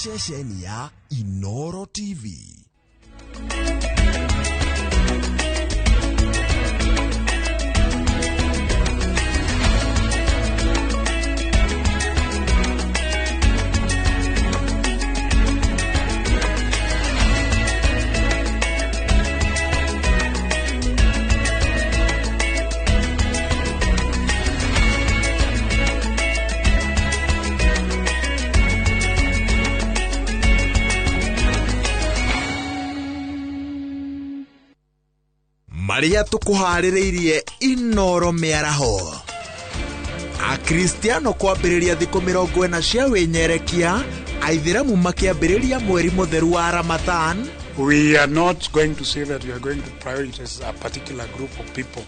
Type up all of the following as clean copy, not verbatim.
Ceceni ya Inoro TV. Marĩa tũkũharĩrĩirie Inoro mĩaraho. Akristiano kwambĩrĩria thikũ 40 cia wĩnyerekia, Aithĩramu makĩambĩrĩria mweri mũtheru wa Ramadhan. We are not going to say that we are going to prioritize a particular group of people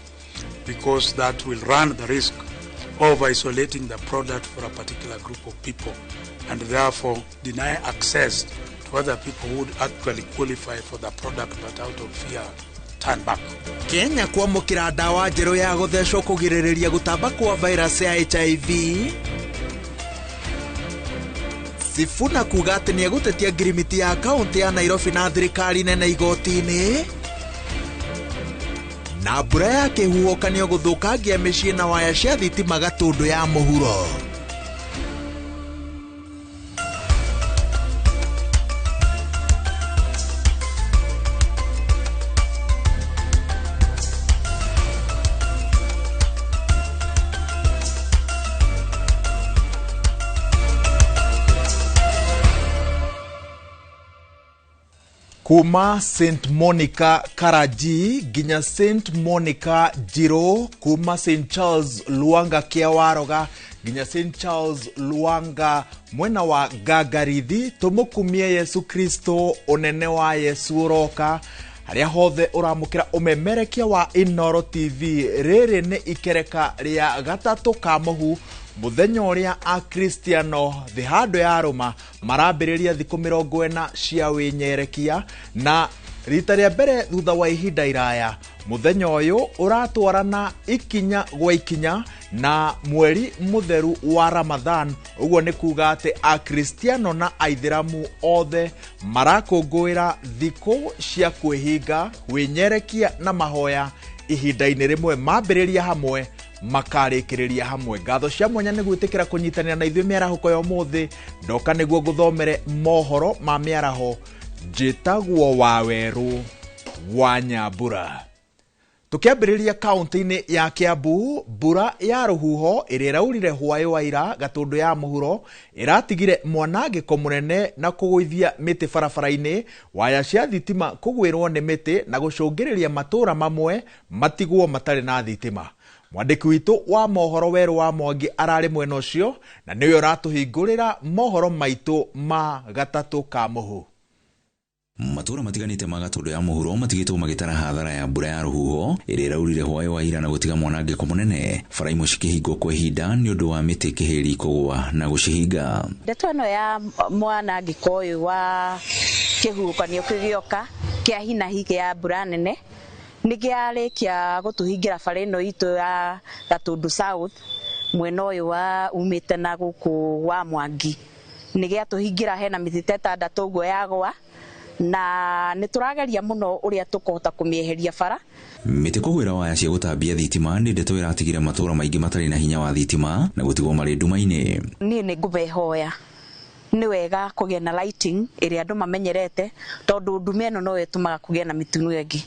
because that will run the risk of isolating the product for a particular group of people and therefore deny access to other people who would actually qualify for the product but out of fear turn back. Kenya kwamũkĩra ndawa njerũ ya gũthecwo kũgirĩrĩria gũtamba kwa virus ya HIV. Sifuna kuga atĩ nĩegũtetia ngirimiti ya kaũntĩ ya Nairobi na thirikari nene igoti-inĩ. Na mbura ya kĩhuhũkanio gũthũkangia mĩciĩ na waya cia thitima Gatũndũ ya mũhuro. Kuma St Monica Karaji nginya St Monica Njiro, kuma St Charles Luanga Kiawaroga nginya St Charles Luanga mwena wa Gangarithi, tumukumie Yesu Kristo, unene wa Yesu uroka. Haria hothe uramukira umemerekia wa Inoro TV. Riri ni ikereka ria gatatũ ka mũhu, muthenya ũrĩa Akristiano thĩ handũ ya Roma marambĩrĩria thikũ 40 cia wĩnyerekia, na rita rĩa mbere thutha wa ihinda iraya muthenya ũyũ ũratwarana ikinya gwa ikinya na mweri mũtheru wa Ramadhan. Ũguo nĩ kuga atĩ Akristiano na Aithĩramu othe marakũngũĩra thikũ cia kwĩhinga, wĩnyerekia na mahoya ihinda-inĩ rĩmwe, mambĩrĩria hamwe makarĩkĩrĩria hamwe. Ngatho cia mwanya nĩ gwĩtĩkĩra kũnyitanĩra na ithuĩ mĩarahũko ya ũmũthĩ. Ndoka nĩguo ngũthomere mohoro ma mĩaraho. Njĩtagwo Wawerũ wa Nyambura. Tũkĩambĩrĩria kaũntĩ-inĩ ya Kiambu, mbura ya rũhuho ĩrĩa ĩraurire hwaĩ wa ira Gatũndũ ya mũhuro ĩratigire mwanangĩko mũnene na kũgũithia mĩtĩ barabara-inĩ, waya cia thitima kũgwĩrwo nĩ mĩtĩ na gũcũngĩrĩria matũũra mamwe matigwo matarĩ na thitima. Mwandĩki witũ wa mohoro Werũ wa Mwangi ararĩ mwena ũcio na nĩwe ũratũhingũrĩra mohoro maitũ ma gatatũ ka mũhu. Matũũra matiganĩte ma Gatũndũ ya mũhuro matigĩtwo magĩtara hathara ya mbura ya rũhuho ĩrĩa ĩraurire hwaĩ wa ira na gũtiga mwanangĩko mũnene. Bara imwe cikĩhingwo kwa ihinda nĩ ũndũ wa mĩtĩ kĩhĩri kũgũa na gũcihinga. Ndeto ĩno ya mwanangĩko ũyũ wa kĩhuhũkanio kĩgĩoka kĩa hinahi kĩa mbura nene nĩ kĩarĩkia gũtũhingĩra bara ĩno itũ ya Gatũndũ South mwena ũyũ wa umĩte na gũkũ wa Mwangi. Nĩ gĩatũhingĩra hena mĩtĩ ta ĩtandatũ ũguo yagũa, na nĩ tũrageria mũno ũrĩa tũkũhota kũmĩeheria bara. Mĩtĩ kũgwĩra waya cia gũtambia thitima nĩ ndeto ĩratigire matũũra maingĩ matarĩ na hinya wa thitima na gũtigwo marĩ nduma-inĩ. Niĩ nĩ ngũbehoya nĩ wega kũgĩa na lighting ĩrĩa andũ mamenyerete, tondũ nduma ĩno no ĩtũmaga kũgĩa na mĩtino ĩngĩ.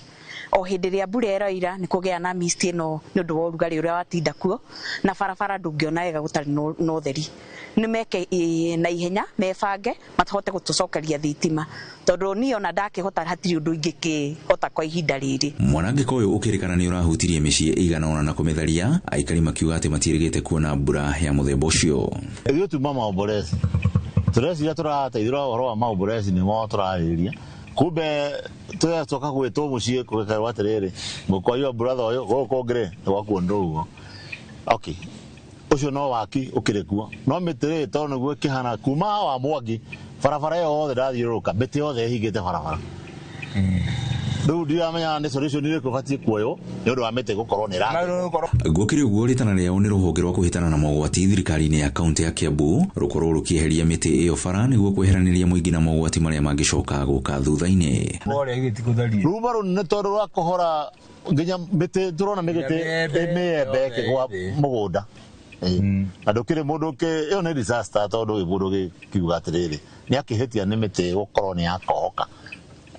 O hĩndĩ ĩrĩa mbura ĩroira nĩ kũgĩa na mist ĩno nĩ ũndũ wa ũrugarĩ ũrĩa watinda kuo, na barabara ndũngĩona wega gũtarĩ na ũtheri. Nĩ meke na ihenya mebange matahote gũtũcokeria thitima, tondũ niĩ ona ndakĩhota hatirĩ ũndũ ingĩkĩhota kwa ihinda rĩrĩ. Mwanangĩko ũyũ ũkĩrĩkana nĩ ũrahutirie mĩciĩ ĩigana ũna na kũmĩtharia, aikari makiuga atĩ matiĩrĩgĩte kuona mbura ya mũthemba ũcio. Ithuĩ tuma maomboreci tũreciria tũrateithĩrwo ũhoro wa maomboreci nĩmo tũrarĩrĩria, kumbe tũgacoka gwĩtwo mũciĩ gũkerwo atĩrĩrĩ, mũkwaiwa brother ũyũ gũkũ kũngĩ rĩ nĩ gwakuo ũguo. Okay, ũcio no waki ũkĩrĩ kuo, no mĩtĩ rĩ tondũ nĩguo ĩkĩhana kuma wa Mwangi barabara ĩyo yothe ndathiũrũrũka mĩtĩ yothe ĩhingĩte barabara. Rĩu ndiramenya nĩ solution ĩrĩkũ ĩbatiĩ kuoywo nĩ ũndũ wa mĩtĩ gũkorwo nĩ ĩra. Gũkĩrĩ ũguo, rĩtana rĩao nĩ rũhonge rwa kũhĩtana na mogwati thirikari-inĩ ya kaunti ya Kiambu rũkorwo rũkĩeheria mĩtĩ ĩyo bara nĩguo kweheranĩria mũingĩ na mogwati marĩa mangĩcoka gũka thutha-inĩ. Ruma rũnene tondũ rwa kũhora nginya mĩtĩ tũrona mĩgĩtĩ mĩembe ĩkĩgwa mũgũnda. Na ndũkĩrĩ mũndũ ĩyo nĩ disaster tondũ mũndũ gĩkiuga atĩrĩrĩ nĩ akĩhĩtia nĩ mĩtĩ gũkorwo nĩ yakohoka.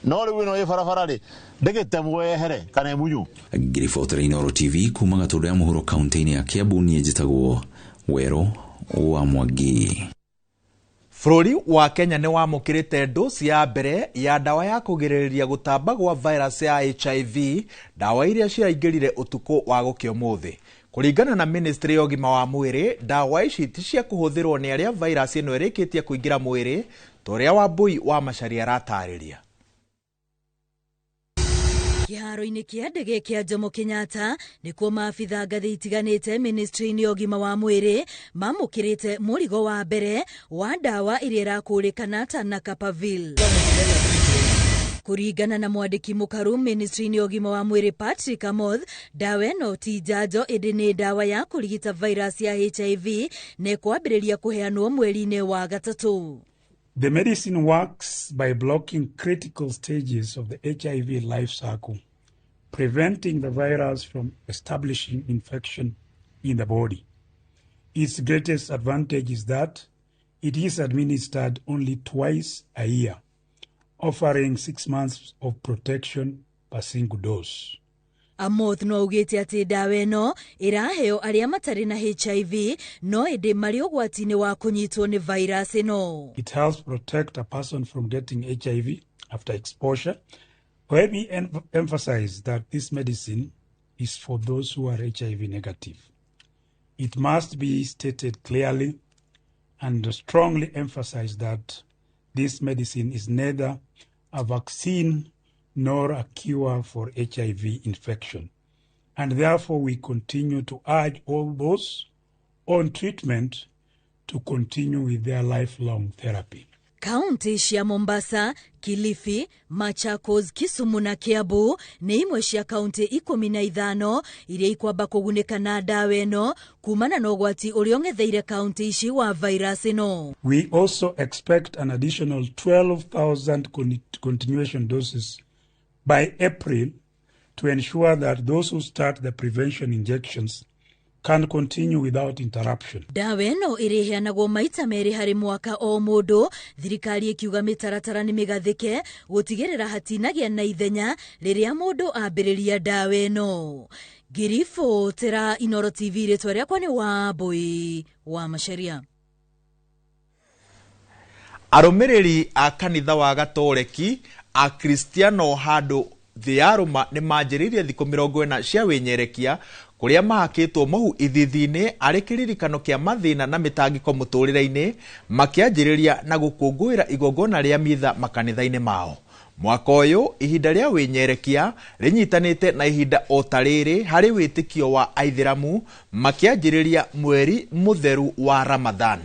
No rĩu ĩno ĩ barabara rĩ ndĩgĩtemwo yehere kana ĩmunywo. Ngĩribotera Inooro TV kuma Gatũndũ ya Mũhuro kaunti-inĩ ya Kiambu, niĩ njĩtagwo Werũ wa Mwangi. Bũrũri wa Kenya nĩ wamũkĩrĩte ndosi ya mbere ya ndawa ya kũgirĩrĩria gũtamba gwa virus ya HIV, ndawa iria ciraingĩrire ũtukũ wa gũkĩa ũmũthĩ. Kũringana na ministry ya ũgima wa mwĩrĩ, ndawa ici ti cia kũhũthĩrwo nĩ arĩa virus ĩno ĩrĩkĩtie kũingĩra mwĩrĩ, ta ũrĩa Wambui wa Macharia aratarĩria. Kĩharo-inĩ kĩa ndege kĩa Jomo Kenyatta nĩkuo maabitha ngathĩ itiganĩte ministry-inĩ ya ũgima wa mwĩrĩ mamũkĩrĩte mũrigo wa mbere wa ndawa ĩrĩa ĩrakũrĩkana ta Nacapavir. Kũringana na mwandĩki mũkaru ministry-inĩ ya ũgima wa mwĩrĩ Patrick Amoth, ndawa ĩno ti njanjo ĩndĩ nĩ ndawa ya kũrigita virus ya HIV na ĩkwambĩrĩria kũheanwo mweri-inĩ wa gatatũ. The medicine works by blocking critical stages of the HIV life cycle, preventing the virus from establishing infection in the body. Its greatest advantage is that it is administered only twice a year, offering 6 months of protection per single dose. Amoth no augĩte atĩ ndawa ĩno ĩraheo arĩa matarĩ na HIV no ĩndĩ marĩ ũgwati-inĩ wa kũnyitwo nĩ virus ĩno. It helps protect a person from getting HIV after exposure. Let me emphasize that this medicine is for those who are HIV negative. It must be stated clearly and strongly emphasized that this medicine is neither a vaccine nor a cure for HIV infection. And therefore, we continue to urge all those on treatment to continue with their lifelong therapy. Kaunti cia Mombasa, Kilifi, Machakos, Kisumu na Kiambu nĩ imwe cia kaunti 15 iria ikwamba kũgunĩka na ndawa ĩno kumana na ũgwati ũrĩa ũng'etheire kaunti ici wa virus ĩno. We also expect an additional 12,000 continuation doses by April to ensure that those who start the prevention injections can continue without interruption. Ndawa ĩno ĩrĩheanagwo maita merĩ harĩ mwaka o mũndũ, thirikari ĩkiuga mĩtaratara nĩ mĩgathĩke gũtigĩrĩra hatinagĩa na ithenya rĩrĩa mũndũ ambĩrĩria ndawa ĩno. Ngĩribotera Inooro TV, rĩtwa rĩakwa nĩ Wambui wa Macharia. Arũmĩrĩri a kanitha wa Gatoreki Akristiano handũ thĩ ya Rũma nĩ manjĩrĩirie thikũ 40 cia wĩnyerekia kũrĩa mahakĩtwo mũhu ithithi-inĩ arĩ kĩririkano kĩa mathĩna na mĩtangĩko mũtũrĩre-inĩ, makĩanjĩrĩria na gũkũngũĩra igongona rĩa mitha makanitha-inĩ mao. Mwaka ũyũ ihinda rĩa wĩnyerekia rĩnyitanĩte na ihinda o ta rĩrĩ harĩ wĩtĩkio wa Aithĩramu, makĩanjĩrĩria mweri mũtheru wa Ramadhan.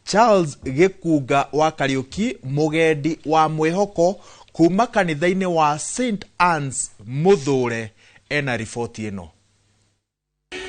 Charles Gĩkunga wa Kariũki, mũgendi wa mwĩhoko kuma kanitha-inĩ wa St Anne's Mũthũre, ena riboti ĩno.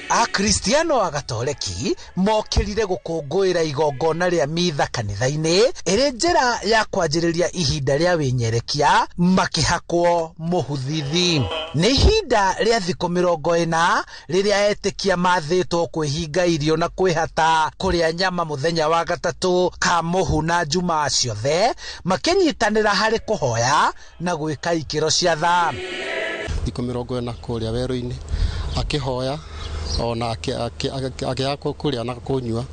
Akristiano a Gatoreki mokĩrire gũkũngũĩra igongona rĩa mitha kanitha-inĩ ĩrĩ njĩra ya kwanjĩrĩria ihinda rĩa wĩnyerekia makĩhakwo mũhuthithi. Nĩ ihinda rĩa thikũ 40 rĩrĩa etĩkia mathĩtwo kwĩhinga irio na kwĩhata kũrĩa nyama mũthenya wa gatatũ ka mũhu na Jumaa ciothe, makĩnyitanĩra harĩ kũhoya na gwĩka ikĩro cia tha. Thikũ 40 kũrĩa werũ-inĩ akĩhoya ona akĩaga kũrĩa na kũnyua,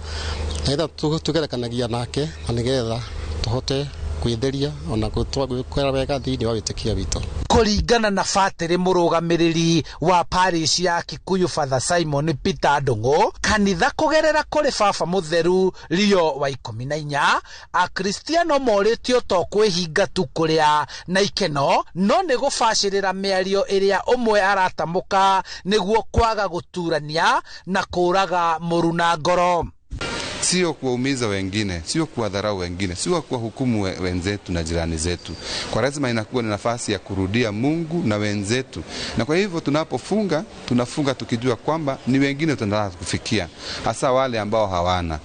nĩgetha tũgerekanagia nake na nĩgetha tũhote kwĩtheria ona gwĩkora wega thĩinĩ wa wĩtĩkio witũ. Kũringana na batĩrĩ mũrũgamĩrĩri wa parish ya Kikuyu Father Simon Peter Ndung'u, kanitha kũgerera kũrĩ baba mũtheru Leo wa 14, Akristiano morĩtio to kwĩhinga tu kũrĩa na ikeno, no nĩ gũbacĩrĩra mĩario ĩrĩa ũmwe aratamũka nĩguo kwaga gũturania na kũraga mũru na ngoro. Sio kuwaumiza wengine, sio kuwadharau wengine, sio kuwahukumu wenzetu na jirani zetu. Kwaresma inakuwa ni nafasi ya kurudia Mungu na wenzetu, na kwa hivyo tunapofunga, tunafunga tukijua kwamba ni wengine tunataka kufikia, hasa wale ambao hawana.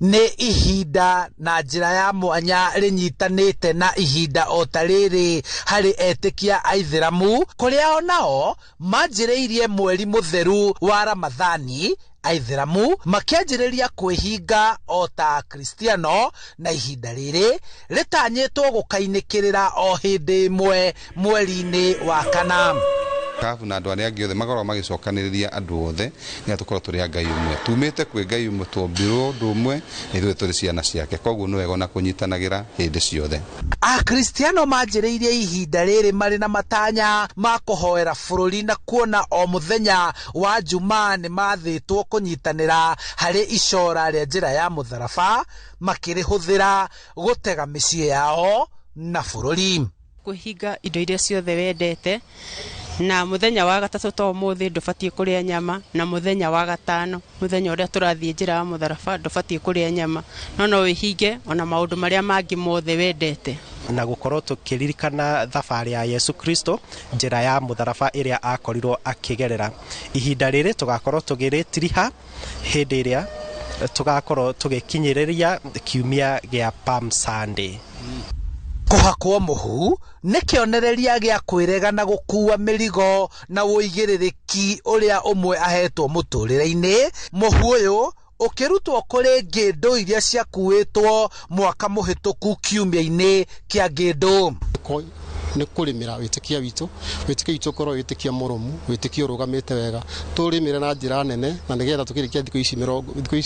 Nĩ ihinda na njĩra ya mwanya rĩnyitanĩte na ihinda o ta rĩrĩ harĩ etĩkia aithĩramu kũrĩa onao manjĩrĩirie mweri mũtheru wa Ramadhani. Aithĩramu makĩanjĩrĩria kwĩhinga o ta Akristiano, na ihinda rĩrĩ rĩtanyĩtwo gũkainĩkĩrĩra o hĩndĩ ĩmwe mweri-inĩ wa kana. Kabu na andũ arĩa angĩ othe makoragwo magĩcokanĩrĩria andũ othe nĩ tũkorwo tũrĩ a Ngai ũmwe, tumĩte kwĩ Ngai ũmwe, twombirwo ũndũ ũmwe na ithuĩ tũrĩ ciana ciake, koguo nĩ wega ona kũnyitanagĩra hĩndĩ ciothe. Akristiano manjĩrĩirie ihinda rĩrĩ marĩ na matanya ma kũhoera bũrũri na kuona o mũthenya wa Jumaa nĩ mathĩtwo kũnyitanĩra harĩ icora rĩa njĩra ya mũtharaba, makĩrĩhũthĩra gũtega mĩciĩ yao na bũrũri. Kwĩhinga indo iria ciothe wendete, na muthenya wa gatatũ to ũmũthĩ ndũbatiĩ kũrĩa nyama, na muthenya wa gatano muthenya ũrĩa tũrathiĩ njĩra ya mũtharaba ndũbatiĩ kũrĩa nyama, no no wĩhinge ona maũndũ marĩa mangĩ mothe wendete. Na gũkorwo tũkĩririkana thabarĩ ya Yesu Kristo, njĩra ya mũtharaba ĩrĩa akorirwo akĩgerera. Ihinda rĩrĩ tũgakorwo tũgĩrĩtiriha hĩndĩ ĩrĩa tũgakorwo tũgĩkinyĩrĩria kiumia gĩa Palm Sunday. Kũhakwo mũhu nĩ kĩonereria gĩa kwĩrega na gũkua mĩrigo na ũigĩrĩrĩki ũrĩa ũmwe ahetwo mũtũrĩre-inĩ. Mũhu ũyũ ũkĩrutwo kũrĩ ngĩndũ iria ciakuĩtwo mwaka mũhĩtũku kiumia-inĩ kĩa ngĩndũ. Nĩ kũrĩmĩra wĩtĩkia witũ, wĩtĩkia witũ ũkorwo wĩtĩkia mũrũmu, wĩtĩkia ũrũgamĩte wega, tũrĩmĩre na njĩra nene, na nĩgetha tũkĩrĩkia thikũ ici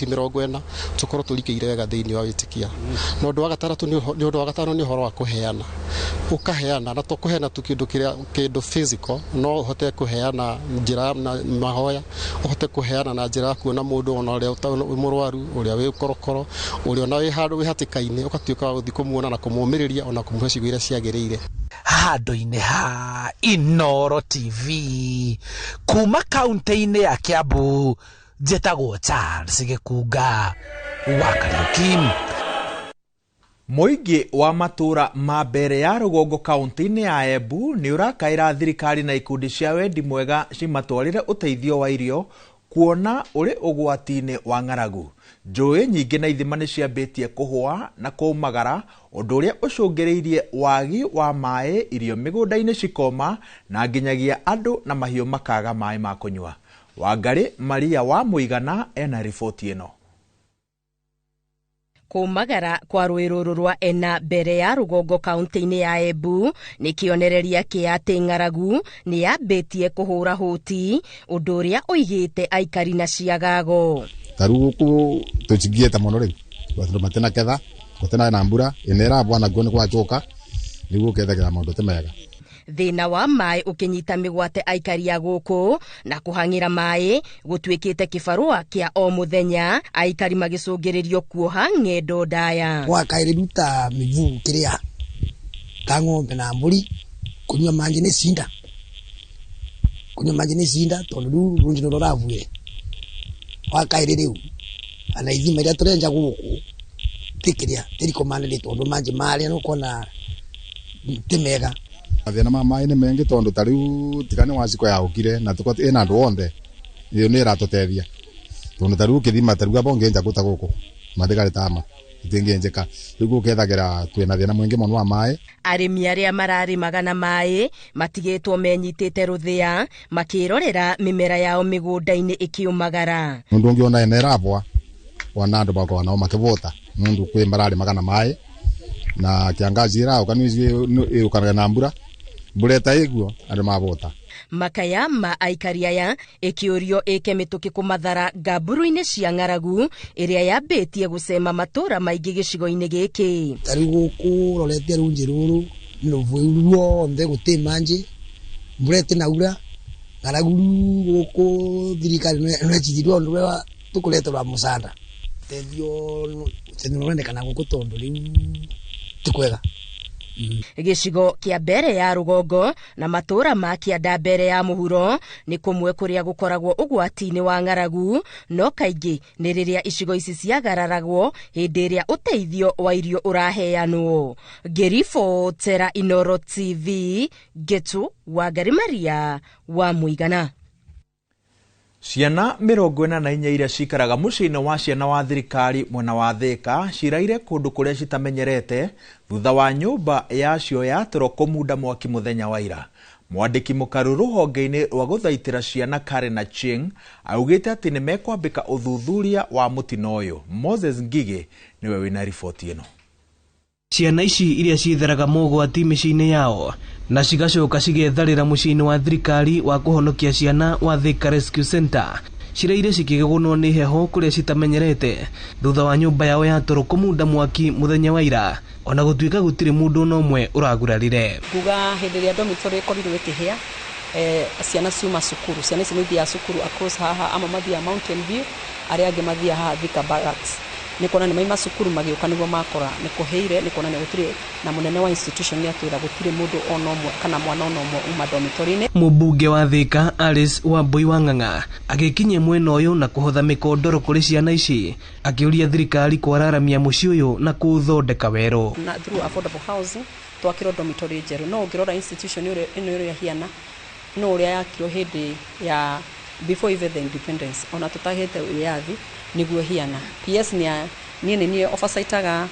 40 tũkorwo tũrikĩire wega thĩinĩ wa wĩtĩkia. Na ũndũ wa gatandatũ nĩ ũndũ wa gatano nĩ ũhoro wa kũheana. Ũkaheana na to kũheana tu kĩndũ kĩrĩa kĩndũ physical, no ũhote kũheana njĩra na mahoya, ũhote kũheana na njĩra ya kuona mũndũ ona ũrĩa mũrwaru, ũrĩa wĩ korokoro, ũrĩa ona wĩ handũ wĩ hatĩka-inĩ, ũgatuĩka wa gũthiĩ kũmuona na kũmũmĩrĩria ona kũmũhe ciugo iria ciagĩrĩire. Handũ-inĩ ha Inooro TV kuma kaunti-inĩ ya Kiambu, njĩtagwo Charles Gĩkunga wa Kariuki. Mũingĩ wa matũũra ma mbere ya rũgongo kaunti-inĩ ya Embu nĩ ũrakaĩra thirikari na ikundi cia wendi mwega cimatwarĩre ũteithio wa irio kuona ũrĩ ũgwati-inĩ wa ng'aragu. Njũĩ nyingĩ na ithima nĩ ciambĩtie kũhũa na kũmagara, ũndũ ũrĩa ũcũngĩrĩirie wagi wa maĩ, irio mĩgũnda-inĩ cikoma na nginyagia andũ na mahiũ makaga maĩ ma kũnyua. Wangarĩ Maria wa Mũigana ena riboti ĩno. Kũmagara kwa rũĩ rũrũ rwa Ena mbere ya rũgongo kaunti-inĩ ya Embu nĩ kĩonereria kĩa atĩ ng'aragu nĩ yambĩtie kũhũra hũti, ũndũ ũrĩa ũigĩte aikari na ciagago. Ta rĩu gũkũ tũcingiĩte mũno rĩu, tondũ matina ketha, gũtina na mbura, ĩna ĩrabwa naguo nĩ gwacoka, rĩu gũkethagĩra maũndũ ti mega. Thĩna wa maĩ ũkĩnyita mĩgwate aikari a gũkũ na kũhang'ĩra maĩ gũtuĩkĩte kĩbarũa kĩa o mũthenya, aikari magĩcũngĩrĩrio kuoha ng'endo ndaya. Gwakaĩrĩruta mĩbuu kĩrĩa ta ng'ombe na mbũri kũnyua manjĩ nĩ cinda, kũnyua manjĩ nĩ cinda tondũ rĩu rũnji nĩ rũrabuire. Wakaĩrĩ rĩu ana ithima iria tũrenja gũkũ ti kĩrĩa tirikomanĩrĩ tondũ manjĩ marĩa nĩ ũkona ti mega. Mathĩna ma maĩ nĩ maingĩ tondũ ta rĩu tiga nĩ Waciko yaũkire na ĩna andũ othe, ĩyo nĩ ĩratũteithia tondũ ta rĩu ũkĩthima ta rĩu aba ũngĩenja kũta gũkũ mathĩgarĩ tama itingĩenjeka, rĩu gũkethagĩra twĩna thĩna mũingĩ mũno wa maĩ. Arĩmi arĩa mararĩmaga na maĩ matigĩtwo menyitĩte rũthĩa makĩrorera mĩmera yao mĩgũnda-inĩ ĩkĩũmagara. Mũndũ ũngĩ ona ĩna ĩrabwa ona andũ makoragwo nao makĩbũta nũndũ kwĩ mararĩmaga na maĩ na kĩangaci ĩraũka nĩ ĩũkanaga na mbura, mbura ĩta ĩguo andũ mabũta. Makaya ma aikari aya ĩkĩũrio ĩke mĩtũkĩ kũmathara ngamburu-inĩ cia ng'aragu ĩrĩa yambĩtie gũcema matũũra maingĩ gĩcigo-inĩ gĩkĩ. Ta rĩu gũkũ ũrorete rũnji rũrũ nĩ rũbũi ruothe gũtĩ manjĩ, mbura ĩtĩnaura, ng'aragu rĩu gũkũ thirikari no ĩchithirwo ũndũ ũrĩa tũkũretwo rwa mũcanda. Ũteithio nĩ ũrendekana gũkũ tondũ rĩu ti kwega, Gĩcigo kĩa mbere ya rũgongo na matũũra ma kĩanda mbere ya mũhuro nĩ kũmwe kũrĩa gũkoragwo ũgwati-inĩ wa ng'aragu, no kaingĩ nĩ rĩrĩa icigo ici ciagararagwo hĩndĩ ĩrĩa ũteithio wa irio ũraheanwo. Ngĩribotera Inoro TV, Ngetu Wangari Maria wa Mũigana. Ciana 44 iria cikaraga mũciĩ-inĩ wa ciana wa thirikari mwena wa Thika ciraire kũndũ kũrĩa citamenyerete thutha wa nyũmba yacio ya toro kũmunda mwaki mũthenya wa ira. Mwandĩki mũkaru rũhonge-inĩ rwa gũthaitĩra ciana Karen Achieng augĩte atĩ nĩ mekwambĩka ũthuthuria wa mũtino ũyũ. Moses Ngige nĩwe wĩna riboti ĩno. Ciana ici iria citheraga mogwati mĩciĩ-inĩ yao na cigacoka cigetharĩra mũciĩ-inĩ wa thirikari wa kũhonokia ciana wa Thika Rescue Center ciraire cikĩgũnwo nĩ heho kũrĩa citamenyerete thutha wa nyũmba yao ya toro kũmunda mwaki mũthenya wa ira, ona gũtuĩka gũtirĩ mũndũ ona ũmwe ũragurarire. Nguga hĩndĩ ĩrĩa dormitory ĩkorirwo ĩkĩhĩa, ciana ciuma cukuru, ciana ici nĩ ithiaga cukuru across haha, amwe mathiaga Mountain View, arĩa angĩ mathiaga haha Thika Barracks. Nĩ kuona nĩ maima cukuru magĩũka nĩguo makora nĩ kũhĩire, nĩ kuonania gũtirĩ na mũnene wa institution nĩ atwĩra gũtirĩ mũndũ ona ũmwe kana mwana ona ũmwe uma dormitory-inĩ. Mũmbunge wa Thika Alice Wambui wa Ng'ang'a agĩkinyia mwena ũyũ na kũhotha mĩkondoro kũrĩ ciana ici, akĩũria thirikari kwararamia mũciĩ ũyũ na kũũthondeka werũ. Na through affordable housing twakĩrwo dormitory njerũ, no ũngĩrora institution ĩno ũrĩa ĩhiana no ũrĩa yakirwo hĩndĩ ya before even the independence, ona tutahete wĩyathi nĩguo hiana. PS niĩ nĩ niĩ oversightaga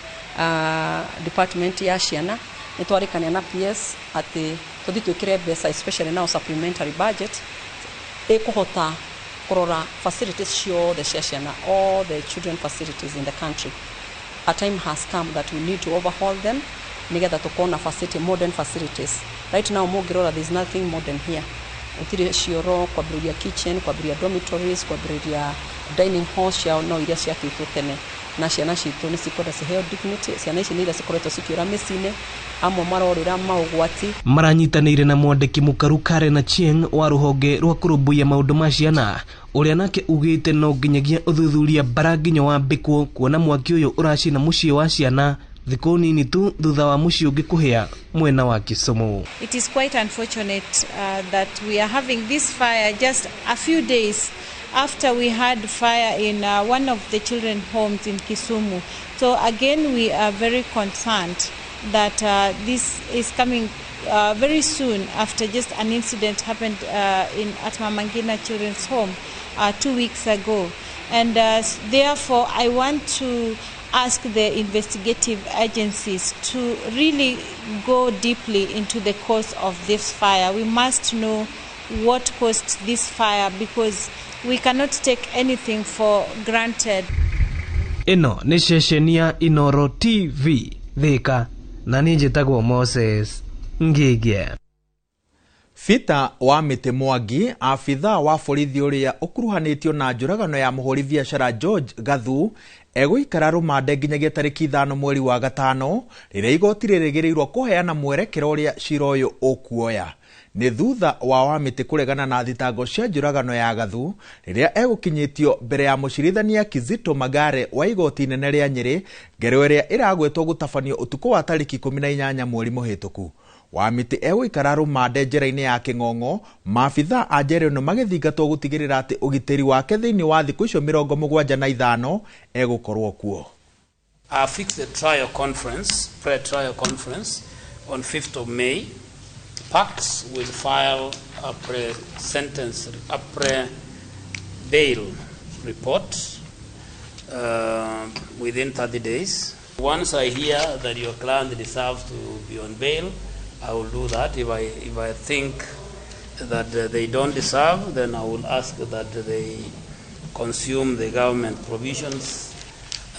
department ya ciana, nĩ twarĩkania na PS atĩ tũthiĩ twĩkĩre mbeca especially now supplementary budget ĩkũhota kũrora facilities ciothe cia ciana, all the children facilities in the country. A time has come that we need to overhaul them nĩgetha tũkorwo na facility, modern facilities. Right now mũngĩrora there is nothing modern here. Gũtirĩ cioro, kwambĩrĩria kitchen, kwambĩrĩria dormitories, kwambĩrĩria dining hall ciao no iria ciakĩtwo tene, na ciana citũ nĩ cikwenda ciheo dignity. Ciana ici nĩ iria cikoretwo cikĩũra mĩciĩ-inĩ, amwe marorĩra maũgwati. Maranyitanĩire na mwandĩki mũkaru Karen Achieng wa rũhonge rwa kũrũmbũiya maũndũ ma ciana, ũrĩa nake ugĩte no nginyagia ũthuthuria bara nginya wambĩkwo kuona mwaki ũyũ ũracina mũciĩ wa ciana thikũ nini tu thutha wa mũciĩ ũngĩ kũhĩa mwena wa Kisumu. It is quite unfortunate that we are having this fire just a few days after we had fire in one of the children's homes in Kisumu. So again, we are very concerned that this is coming very soon after just an incident happened at Mama Ngina Children's Home 2 weeks ago. And therefore, I want to ask the investigative agencies to really go deeply into the cause of this fire. We must know what caused this fire because we cannot take anything for granted. Ĩno nĩ ceceni ya Inoro TV Thika, na niĩ njĩtagwo Moses Ngĩgĩa. Peter wa Mĩtĩ Mwangi, abithaa wa borithi ũrĩa ũkuruhanĩtio na njũragano ya mũhũri biacara George Gathu, egũikara rũmande nginyagia tarĩki 5 mweri wa 5 rĩrĩa igoti rĩrĩgĩrĩirwo kũheana mwerekera ũrĩa cira ũyũ ũkuoya. Nĩ thutha wa Wamĩtĩ kũregana na thitango cia njũragano ya Gathu rĩrĩa egũkinyĩtio mbere ya mũcirithania Kizito Magare wa igoti inene rĩa Nyĩrĩ, ngero ĩrĩa ĩragwetwo gũtabanio ũtukũ wa tarĩki 18 mweri mũhĩtũku. Wamĩtĩ egũikara rũmande njera-inĩ ya Kĩng'ong'o, maabithaa a njera ĩno magĩthingatwo gũtigĩrĩra atĩ ũgitĩri wake thĩinĩ wa thikũ icio 75 egũkorwo kuo. I fixed the trial conference, pre-trial conference on 5th of May. PACS will file a pre-sentence, a pre-bail report within 30 days. Once I hear that your client deserves to be on bail, I will do that. If I think that they don't deserve, then I will ask that they consume the government provisions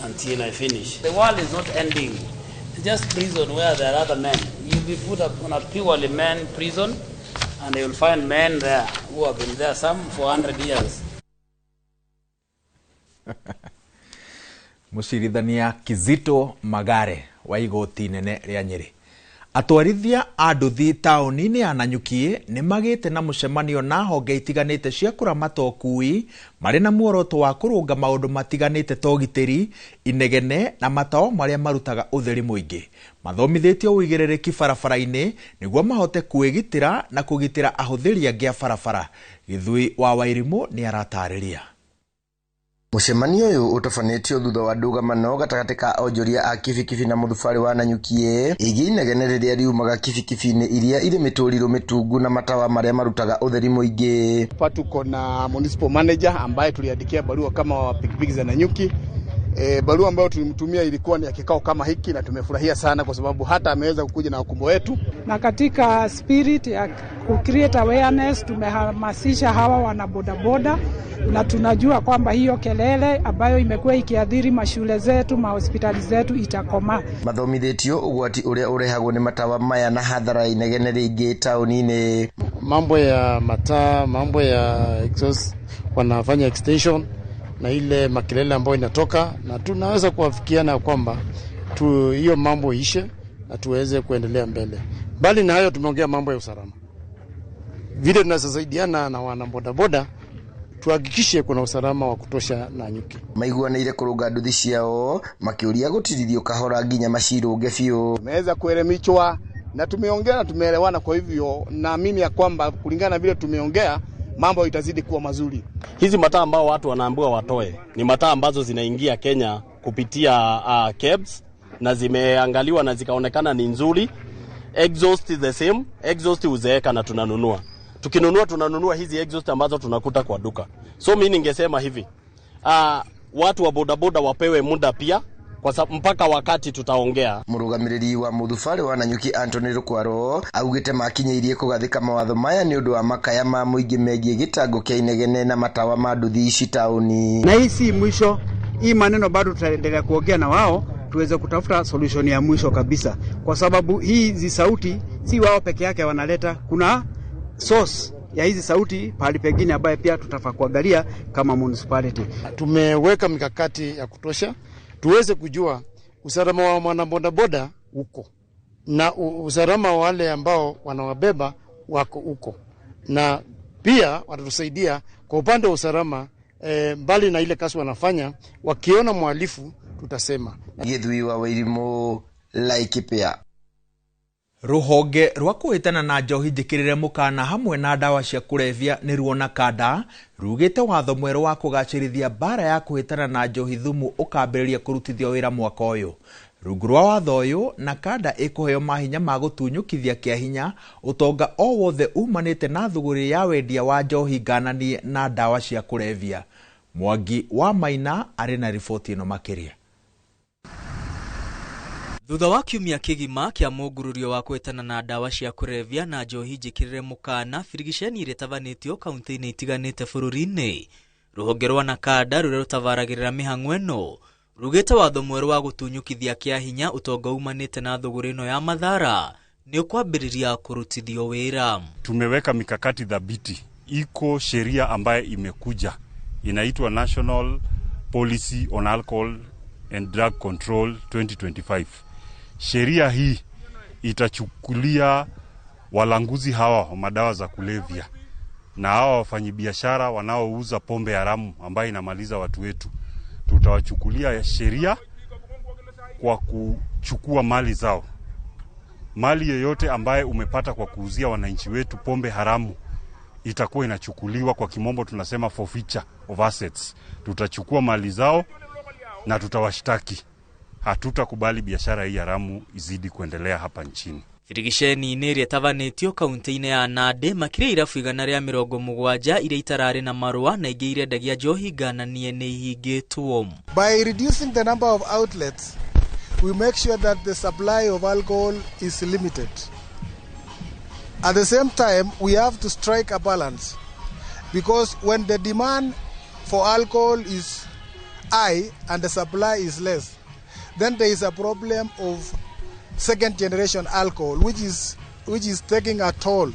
until I finish. The world is not ending. It's just prison where there are other men. You'll be put up on a purely men prison, and you will find men there who have been there, some for 100 years. Mũcirithania Kizito Magare wa igoti inene rĩa Nyĩrĩ. Atwarithia a nduthi taũni-inĩ ya Nanyuki nĩ magĩte na mũcemanio na honge itiganĩte cia kũramata ũkui marĩ na muoroto wa kũrũnga maũndũ matiganĩte ta ũgitĩri, inegene na matawa marĩa marutaga ũtheri mũingĩ. Mathomithĩtio ũigĩrĩrĩki barabara-inĩ nĩguo mahote kwĩgitĩra na kũgitĩra ahũthĩri angĩ a barabara. Gĩthui wa Wairimũ nĩ aratarĩria. Mũcemanio ũyũ ũtabanĩtio thutha wa ndũgamano gatagatĩ ka onjoria a kibikibi na mũthubarĩ wa Nanyuki ĩgiĩ inegene rĩrĩa riumaga kibikibi-inĩ iria irĩ mĩtũrirũ mĩtungu na matawa marĩa marutaga ũtheri mũingĩ. Hapa tuko na municipal manager ambaye tuliandikia barua kama pikipiki za Nanyuki. Barua ambayo tulimtumia ilikuwa ni ya kikao kama hiki, na tumefurahia sana kwa sababu hata ameweza kukuja na wakubwa wetu. Na katika spirit ya ku create awareness tumehamasisha hawa wana bodaboda, na tunajua kwamba hiyo kelele ambayo imekuwa ikiathiri mashule zetu, mahospitali zetu itakoma. Mathomithĩtio ũgwati ũrĩa ũrehagwo nĩ matawa maya na hathara inegene rĩingĩ taũni-inĩ. Mambo ya mataa, mambo ya exhaust, wanafanya extension na ile makelele ambayo inatoka, na tunaweza kuafikiana kwamba hiyo mambo ishe na tuweze kuendelea mbele. Mbali na hayo, tumeongea mambo ya usalama, vile tunasaidiana na wana bodaboda tuhakikishe kuna usalama wa kutosha Nanyuki. Maiguanĩire kũrũnga nduthi ciao makĩũria gũtirithio kahora nginya macirũnge biũ. Tumeweza kuelimishwa na tumeongea na tumeelewana, kwa hivyo naamini ya kwamba kulingana na vile tumeongea mambo itazidi kuwa mazuri. Hizi mataa ambao watu wanaambiwa watoe ni mataa ambazo zinaingia Kenya kupitia KEBS na zimeangaliwa na zikaonekana ni nzuri. Exhaust is the same, exhaust huzeeka na tunanunua. Tukinunua tunanunua hizi exhaust ambazo tunakuta kwa duka. So mimi ningesema hivi, watu wa bodaboda wapewe muda pia kwa sababu mpaka wakati tutaongea. Mũrũgamĩrĩri wa mũthubarĩ wa Nanyuki Anthony Rukwaro augĩte makinyĩirie kũgathĩka mawatho maya nĩ ũndũ wa makaya ma mũingĩ megiĩ gĩtango kĩa inegene na matawa ma nduthi ici taũni. Na hii si mwisho, hii maneno bado tutaendelea kuongea na wao tuweze kutafuta solution ya mwisho kabisa, kwa sababu hizi sauti si wao peke yake wanaleta, kuna source ya hizi sauti pahali pengine ambaye pia tutafaa kuangalia kama municipality. Tumeweka mikakati ya kutosha tuweze kujua usalama wa mwanabodaboda uko na usalama wa wale ambao wanawabeba wako uko, na pia watatusaidia kwa upande wa usalama. Mbali na ile kazi wanafanya, wakiona mhalifu tutasema. Githui wa Wairimu, Laikipia. Ruhonge rwa kũhĩtana na njohi njĩkĩrĩre mũkana hamwe na ndawa cia kũrebia nĩ ruo NACADA rugĩte watho mwerũ wa kũgacĩrithia mbara ya kũhĩtana na njohi thumu ũkambĩrĩria kũrutithio wĩra mwaka ũyũ. Rungu rwa watho ũyũ, NACADA ĩkũheo mahinya ma gũtunyũkithia kĩa hinya ũtonga o wothe umanĩte na thũgũrĩ ya wendia wa njohi ngananie na ndawa cia kũrebia. Mwangi wa Maina arĩ na riboti ĩno makĩria. Thutha wa kiumia kĩgima kĩa mũngururio wa kwĩtana na ndawa cia kũrebia na njohi njĩkĩrĩre mũkana birigiceni iria ĩtabanĩtio kaunti-inĩ itiganĩte bũrũri-inĩ, rũhonge rwa NACADA rũrĩa rũtabaragĩrĩra mĩhang'o ĩno rugĩte watho mwerũ wa gũtunyũkithia kĩa hinya ũtonga umanĩte na thũgũrĩ ĩno ya mathara nĩ ũkwambĩrĩria kũrutithio wĩra. Tumeweka mikakati thabiti. Iko sheria ambayo imekuja inaitwa National Policy on Alcohol and Drug Control 2025. Sheria hii itachukulia walanguzi hawa wa madawa za kulevya na hawa wafanyibiashara wanaouza pombe haramu ambayo inamaliza watu wetu. Tutawachukulia sheria kwa kuchukua mali zao. Mali yoyote ambaye umepata kwa kuuzia wananchi wetu pombe haramu itakuwa inachukuliwa, kwa kimombo tunasema forfeiture of assets. Tutachukua mali zao na tutawashtaki. Hatutakubali biashara hii haramu izidi kuendelea hapa nchini. Birigiceni-inĩ ĩrĩa ĩtabanĩtio kaunti-inĩ ya Nandi makĩria irabu 170 iria itararĩ na marũa na ingĩ irendagia njohi ngananie nĩ ihingĩtwo. By reducing the number of outlets, we make sure that the supply of alcohol is limited. At the same time, we have to strike a balance, because when the demand for alcohol is high and the supply is less, then there is a problem of second generation alcohol, which is taking a toll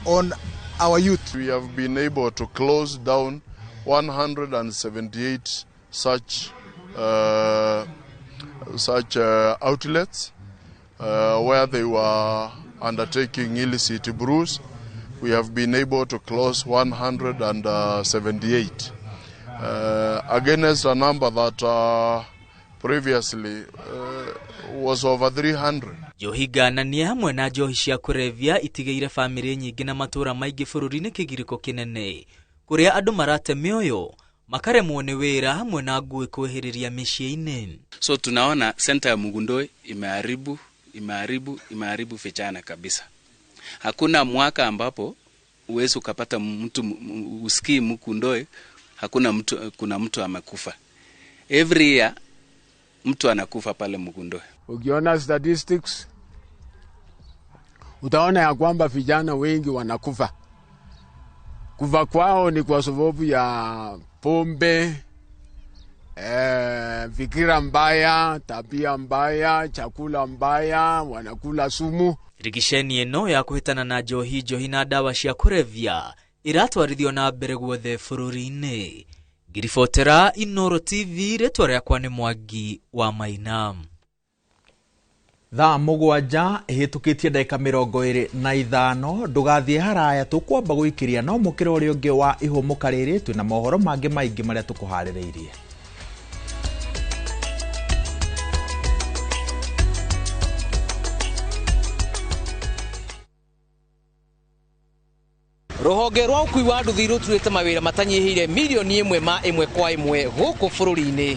on our youth. We have been able to close down 178 such outlets. where they were undertaking illicit brews. We have been able to close 178 against a number that previously was over 300. Njohi ngananie hamwe na njohi cia kũrebia itigĩire bamĩrĩ nyingĩ na matũra maingĩ bũrũri-inĩ kĩgirĩko kĩnene kũrĩa andũ marate mĩoyo makaremwo nĩ wĩra hamwe na ngũĩ kwĩhĩrĩria mĩciĩ-inĩ. So tunaona senta ya Mugundoi imeharibu imeharibu imeharibu vijana kabisa. Hakuna mwaka ambapo uwezi ukapata mtu usikii Mugundoi hakuna mtu, kuna mtu amekufa. Every year mtu anakufa pale Mugundoi. Ukiona statistics utaona ya kwamba vijana wengi wanakufa. Kufa kwao ni kwa sababu ya pombe, fikira mbaya, tabia mbaya, chakula mbaya, wanakula sumu. Rigisheni ĩno ya kũhĩtana na njohi njohi na ndawa cia kũrebia iratwarithio na mbere guothe bũrũri-inĩ. Ngiribotera Inooro TV, rĩtwa rĩakwa nĩ Mwangi wa Maina. Thaa 7 ihĩtũkĩtie ndagĩka 25 ndũgathiĩ haraya tũkwamba gũikĩria no mũkĩra ũrĩa ũngĩ wa ihũmũka rĩrĩ twĩna mohoro mangĩ maingĩ marĩa tũkũharĩrĩirie. Rũhonge rwa ũkui wa nduthi rũturĩte mawĩra matanyihĩire mirioni 1 ma 1 kwa 1 gũkũ bũrũri-inĩ.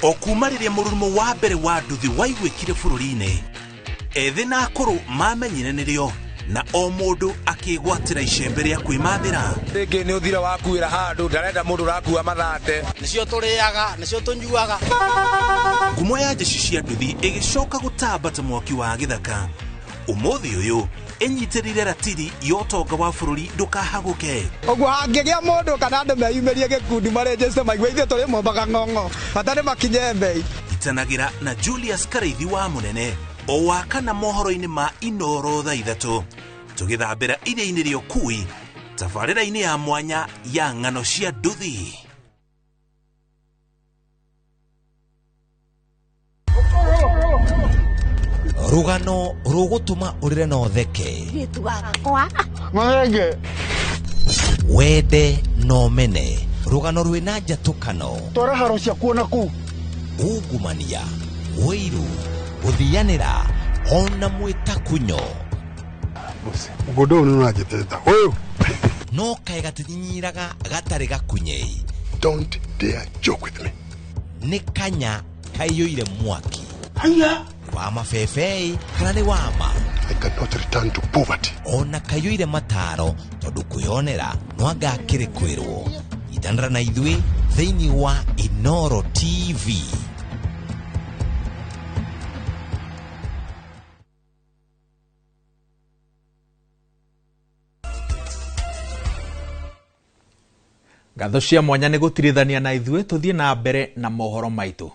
O kuma rĩrĩa mũrurumo wa mbere wa nduthi waiguĩkire bũrũri-inĩ, ethĩ na akũrũ mamenyire nĩrĩo na o mũndũ akĩgwatĩra icembe rĩa kwĩmathĩra. Rĩngĩ nĩ ũthira wakuĩra handũ ndarenda mũndũ ũrakua mathate. Nĩcio tũrĩaga, nĩcio tũnyuaga. Ngumo ya njeci cia nduthi ĩgĩcoka gũtamba ta mwaki wa gĩthaka. Ũmũthĩ ũyũ ĩnyitĩrĩire ratiri ya ũtonga wa bũrũri ndũkahagũke. Ũguo hangĩgĩa mũndũ kana andũ meyumĩrie gĩkundi marenjeste maigue ithuĩ tũrĩ mombaga ng'ong'o bata nĩ makinye mbei. Itanagĩra na Julius Karaithi wa Mũnene o wa kana mohoro-inĩ ma Inooro thaa 3 tũgĩthambĩra iria-inĩ rĩa ũkui tabarĩra-inĩ ya mwanya ya ng'ano cia nduthi. Rũgano rũgũtũma ũrĩre na ũtheke, wende na ũmene, rũgano rwĩna njatũkano, twara haro ciakuo na kũu, ungumania, ũiru, gũthianĩra ona mwĩtakunyo. Mũgũnda ũyũ nĩũranjĩtĩta ũyũ no kaĩ gatinyinyiraga gatarĩ gakunyei. Don't dare joke with me. Nĩ kanya kaiyũire mwaki. Haya wa mabebei kana nĩ wama. I cannot return to poverty. Ona kaiyũire mataro tondũ kwĩyonera no anga akĩrĩ kwĩrwo. Itanĩra na ithuĩ thĩinĩ wa Inooro TV. Ngatho cia mwanya nĩ gũtirithania na ithuĩ tũthiĩ na mbere na mohoro maitũ.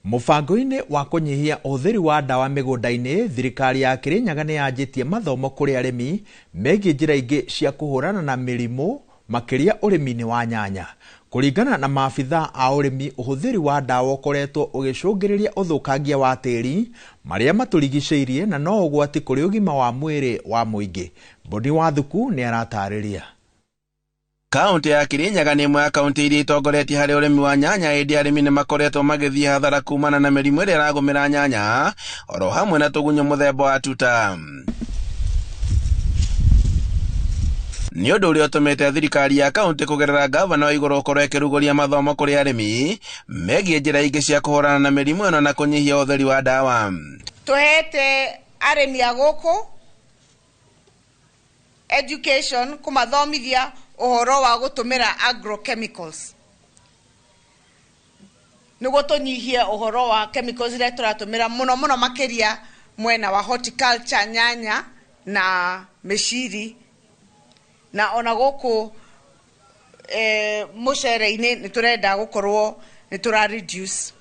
Mũbango-inĩ wa kũnyihia ũhũthĩri wa ndawa mĩgũnda-inĩ, thirikari ya Kĩrĩnyaga nĩ yanjĩtie mathomo kũrĩ arĩmi megiĩ njĩra ingĩ cia kũhũrana na mĩrimũ makĩria ũrĩmi-inĩ wa nyanya. Kũringana na maabithaa a ũrĩmi, ũhũthĩri wa ndawa ũkoretwo ũgĩcũngĩrĩria ũthũkangia wa tĩri marĩa matũrigicĩirie na no ũgwati kũrĩ ũgima wa mwĩrĩ wa mũingĩ. Boni Wathuku nĩ aratarĩria. Kaunti ya Kirinyaga nĩ ĩmwe ya kaunti iria itongoretie harĩ ũrĩmi wa nyanya, ĩndĩ arĩmi nĩ makoretwo magĩthiĩ hathara kumana na mĩrimũ ĩrĩa ĩragũmĩra nyanya oro hamwe na tũgunyũ mũthemba wa tuta. Nĩ ũndũ ũrĩa ũtũmĩte thirikari ya kaunti kũgerera gavana wa igũrũ ũkorwo ĩkĩrugũria mathomo kũrĩ arĩmi megiĩ njĩra ingĩ cia kũhũrana na mĩrimũ ĩno na kũnyihia ũhũthĩri wa ndawa. Tũhete arĩmi a gũkũ education kũmathomithia ũhoro wa gũtũmĩra agrochemicals nĩguo tũnyihie ũhoro wa chemicals iria tũratũmĩra mũno mũno makĩria mwena wa horticulture, nyanya na mĩciri, na ona gũkũ mũcere-inĩ nĩ tũrenda gũkorwo nĩ tũra reduce.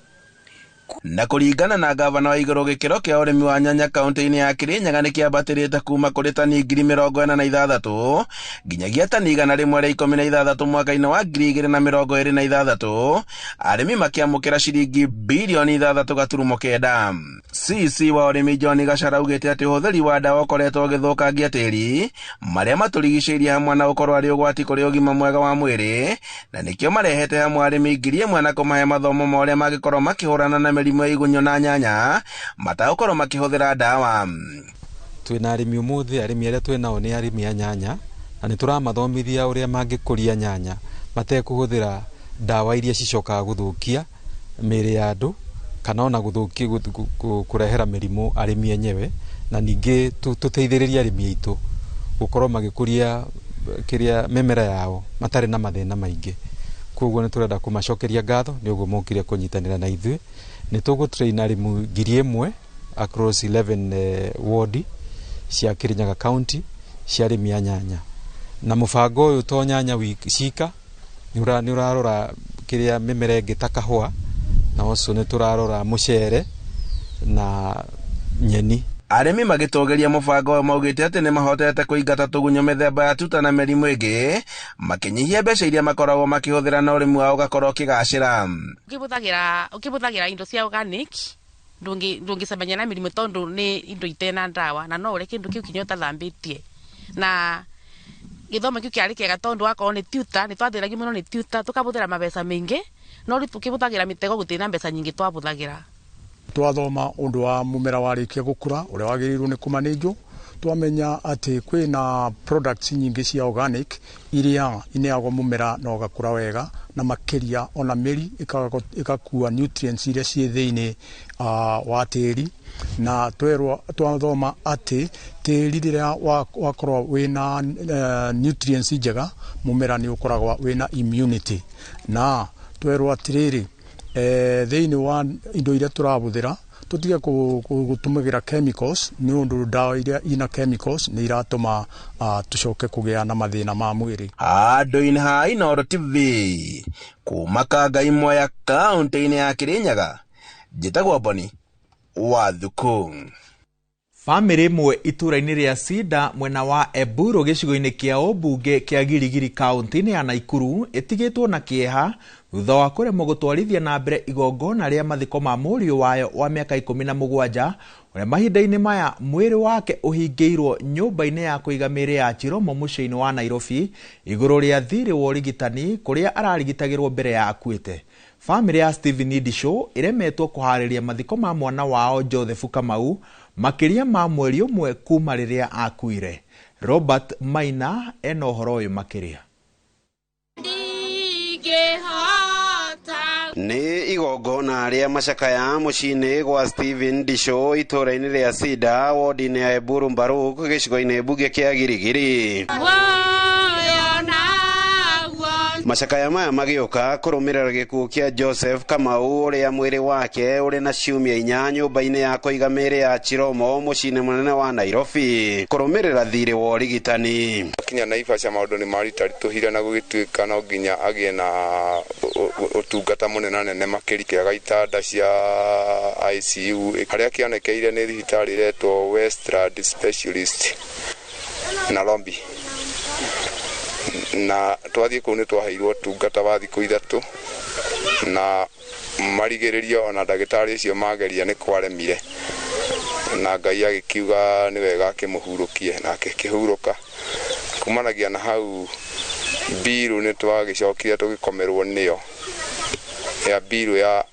Na kũringana na gavana wa igũrũ gĩkĩro kĩa ũrĩmi wa nyanya kaunti-inĩ ya Kirinyaga nĩ kĩambatĩrĩte kuma kũrĩ tani 46,000 nginyagia tani 116 mwaka-inĩ wa 2026, arĩmi makĩamũkĩra ciringi bilioni 6.9. CC wa ũrĩmi John Gachara augĩte atĩ ũhũthĩri wa ndawa ũkoretwo ũgĩthũkangia tĩri marĩa matũrigicĩirie hamwe na gũkorwo arĩ ũgwati kũrĩ ũgima mwega wa mwĩrĩ, na nĩkĩo marehete hamwe arĩmi 1,000 na kũmahe mathomo ma ũrĩa mangĩkorwo makĩhũrana na mĩrimũ ya igunyũ na nyanya matagũkorwo makĩhũthĩra ndawa. Twĩna arĩmi ũmũthĩ, arĩmi arĩa twĩnao nĩ arĩmi a nyanya, na nĩ tũramathomithia ũrĩa mangĩkũria nyanya matekũhũthĩra ndawa iria cicokaga gũthũkia mĩĩrĩ ya andũ kana ona gũthũkia kũrehera mĩrimũ arĩmi enyewe, na ningĩ tũteithĩrĩrie arĩmi aitũ gũkorwo magĩkũria kĩrĩa mĩmera yao matarĩ na mathĩna maingĩ. Koguo nĩ tũrenda kũmacokeria ngatho nĩ ũguo mokire kũnyitanĩra na ithuĩ. Nĩ tũgũtrain arĩmi 1,000 across 11 ward cia Kirinyaga County cia arĩmi a nyanya, na mũbango ũyũ to nyanya cika, nĩ ũrarora kĩrĩa mĩmera ĩngĩ ta kahũa, na ũcio nĩ tũrarora mũcere na nyeni. Arĩmi magĩtũgĩria mũbango ũyũ maugĩte atĩ nĩ mahotete kũingata tũgunyũ mĩthemba ya tuta na mĩrimũ ĩngĩ, makĩnyihia mbeca iria makoragwo makĩhũthĩra na ũrĩmi wao ũgakorwo ũkĩgacĩra. Ũkĩbũthagĩra indo cia organic ndũngĩcemania na mĩrimũ tondũ nĩ indo itena ndawa, na no ũrĩe kĩndũ kĩu kinya ũtathambĩtie. Na gĩthomo kĩu kĩarĩ kĩega tondũ wakorwo nĩ tuta, nĩ twathĩnagio mũno nĩ tuta, tũkabũthĩra mabeca maingĩ, no rĩu tũkĩbũthagĩra mĩtego gũtirĩ na mbeca nyingĩ twabũthagĩra. Twathoma ũndũ wa mũmera warĩkia gũkũra ũrĩa wagĩrĩirwo nĩ kũmanĩnjwo, twamenya atĩ kwĩna products nyingĩ cia organic iria ineagwo mũmera na ũgakũra wega, na makĩria ona mĩri ĩgakua nutrients iria ciĩ thĩinĩ wa tĩri. Na twathoma atĩ tĩri rĩrĩa wakorwo wĩna nutrients njega, mũmera nĩ ũkoragwo wĩna immunity. Na twerwo atĩrĩrĩ, thĩinĩ wa indo iria tũrabũthĩra tũtige gũtũmĩra chemicals, nĩ ũndũ ndawa iria ina chemicals nĩ iratũma tũcoke kũgĩa na mathĩna ma mwĩrĩ. Handũ-inĩ ha Inooro TV kuma Kangai Mwea kaunti-inĩ ya Kirinyaga, njĩtagwo Boni wa Thuku. Bamĩrĩ ĩmwe itũũra-inĩ rĩa Sinda mwena wa Eburu gĩcigo-inĩ kĩa ũmbunge kĩa Girigiri kaunti-inĩ ya Naikuru ĩtigĩtwo na kĩeha thutha wa kũremwo gũtwarithia na mbere igongona rĩa mathiko ma mũriũ wayo wa mĩaka 17 ũrĩa mahinda-inĩ maya mwĩrĩ wake ũhingĩirwo nyũmba-inĩ ya kũiga mĩĩrĩ ya Chiromo mũciĩ-inĩ wa Nairobi igũrũ rĩa thirĩ wa ũrigitani kũrĩa ararigitagĩrwo mbere ya akuĩte. Bamĩrĩ ya Stephen Idisho ĩremetwo kũharĩria mathiko ma mwana wao Joseph Kamau makĩria ma mweri ũmwe kuma rĩrĩa akuire. Robert Maina ena ũhoro ũyũ makĩria. Nĩ igongona rĩa macakaya mũciĩ-inĩ gwa Stephen Disho itũũra-inĩ rĩa Sinda wodi-inĩ ya Eburu Mbaruk gĩcigo-inĩ mbunge kĩa Girigiri. Macakaya maya magĩũka kũrũmĩrĩra gĩkuũ kĩa Joseph Kamau ũrĩa mwĩrĩ wake ũrĩ na ciumia 4 nyũmba-inĩ ya kũiga mĩĩrĩ ya Chiromo mũciĩ-inĩ mũnene wa Nairobi kũrũmĩrĩra thirĩ wa ũrigitani. Kinya Naivasha maũndũ nĩ maritaritũhire na gũgĩtuĩka no nginya agĩe na ũtungata mũnene nene makĩria kĩaga itanda cia ICU harĩa kĩonekeire nĩ thibitarĩ ĩretwo Westland Specialist Nairobi. Na twathiĩ kũu nĩ twaheirwo ũtungata wa thikũ 3 na marigĩrĩrio ona ndagĩtarĩ ũcio mageria nĩ kwaremire, na Ngai agĩkiuga nĩ wega akĩmũhurũkie na akĩhurũka. Kumanagia na hau mbiru nĩ twagĩcokire tũgĩkomerwo nĩyo ya mbiru ya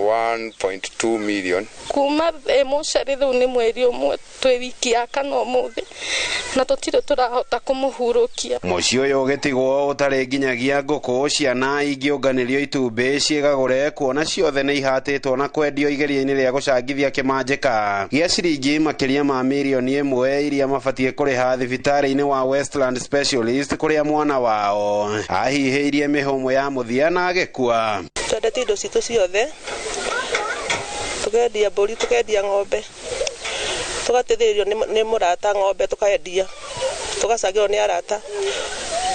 1.2 million. Kuma mũcere rĩu nĩ mweri ũmwe twĩ wiki ya kana ũmũthĩ na tũtirĩ tũrahota kũmũhurũkia. Mũciĩ ũyũ ũgĩtigwo ũtarĩ nginyagia ngũkũ ciana ingĩũnganĩrio itumbĩ ciĩgagũre kuona ciothe nĩ ihatĩtwo na kwendio igeria-inĩ rĩa gũcangithia kĩmanjĩka gĩa ciringi makĩria ma mirioni 1 iria mabatiĩ kũrĩha thibitarĩ-inĩ wa Westland Specialist kũrĩa mwana wao ahihĩirie mĩhũmũ ya mũthia na agĩkua. Twendete indo citũ ciothe, tukendia mbũri, tukendia ng'ombe, tugateithĩrĩrio nĩ mũrata ng'ombe tukendia, tũgacangĩrwo nĩ arata,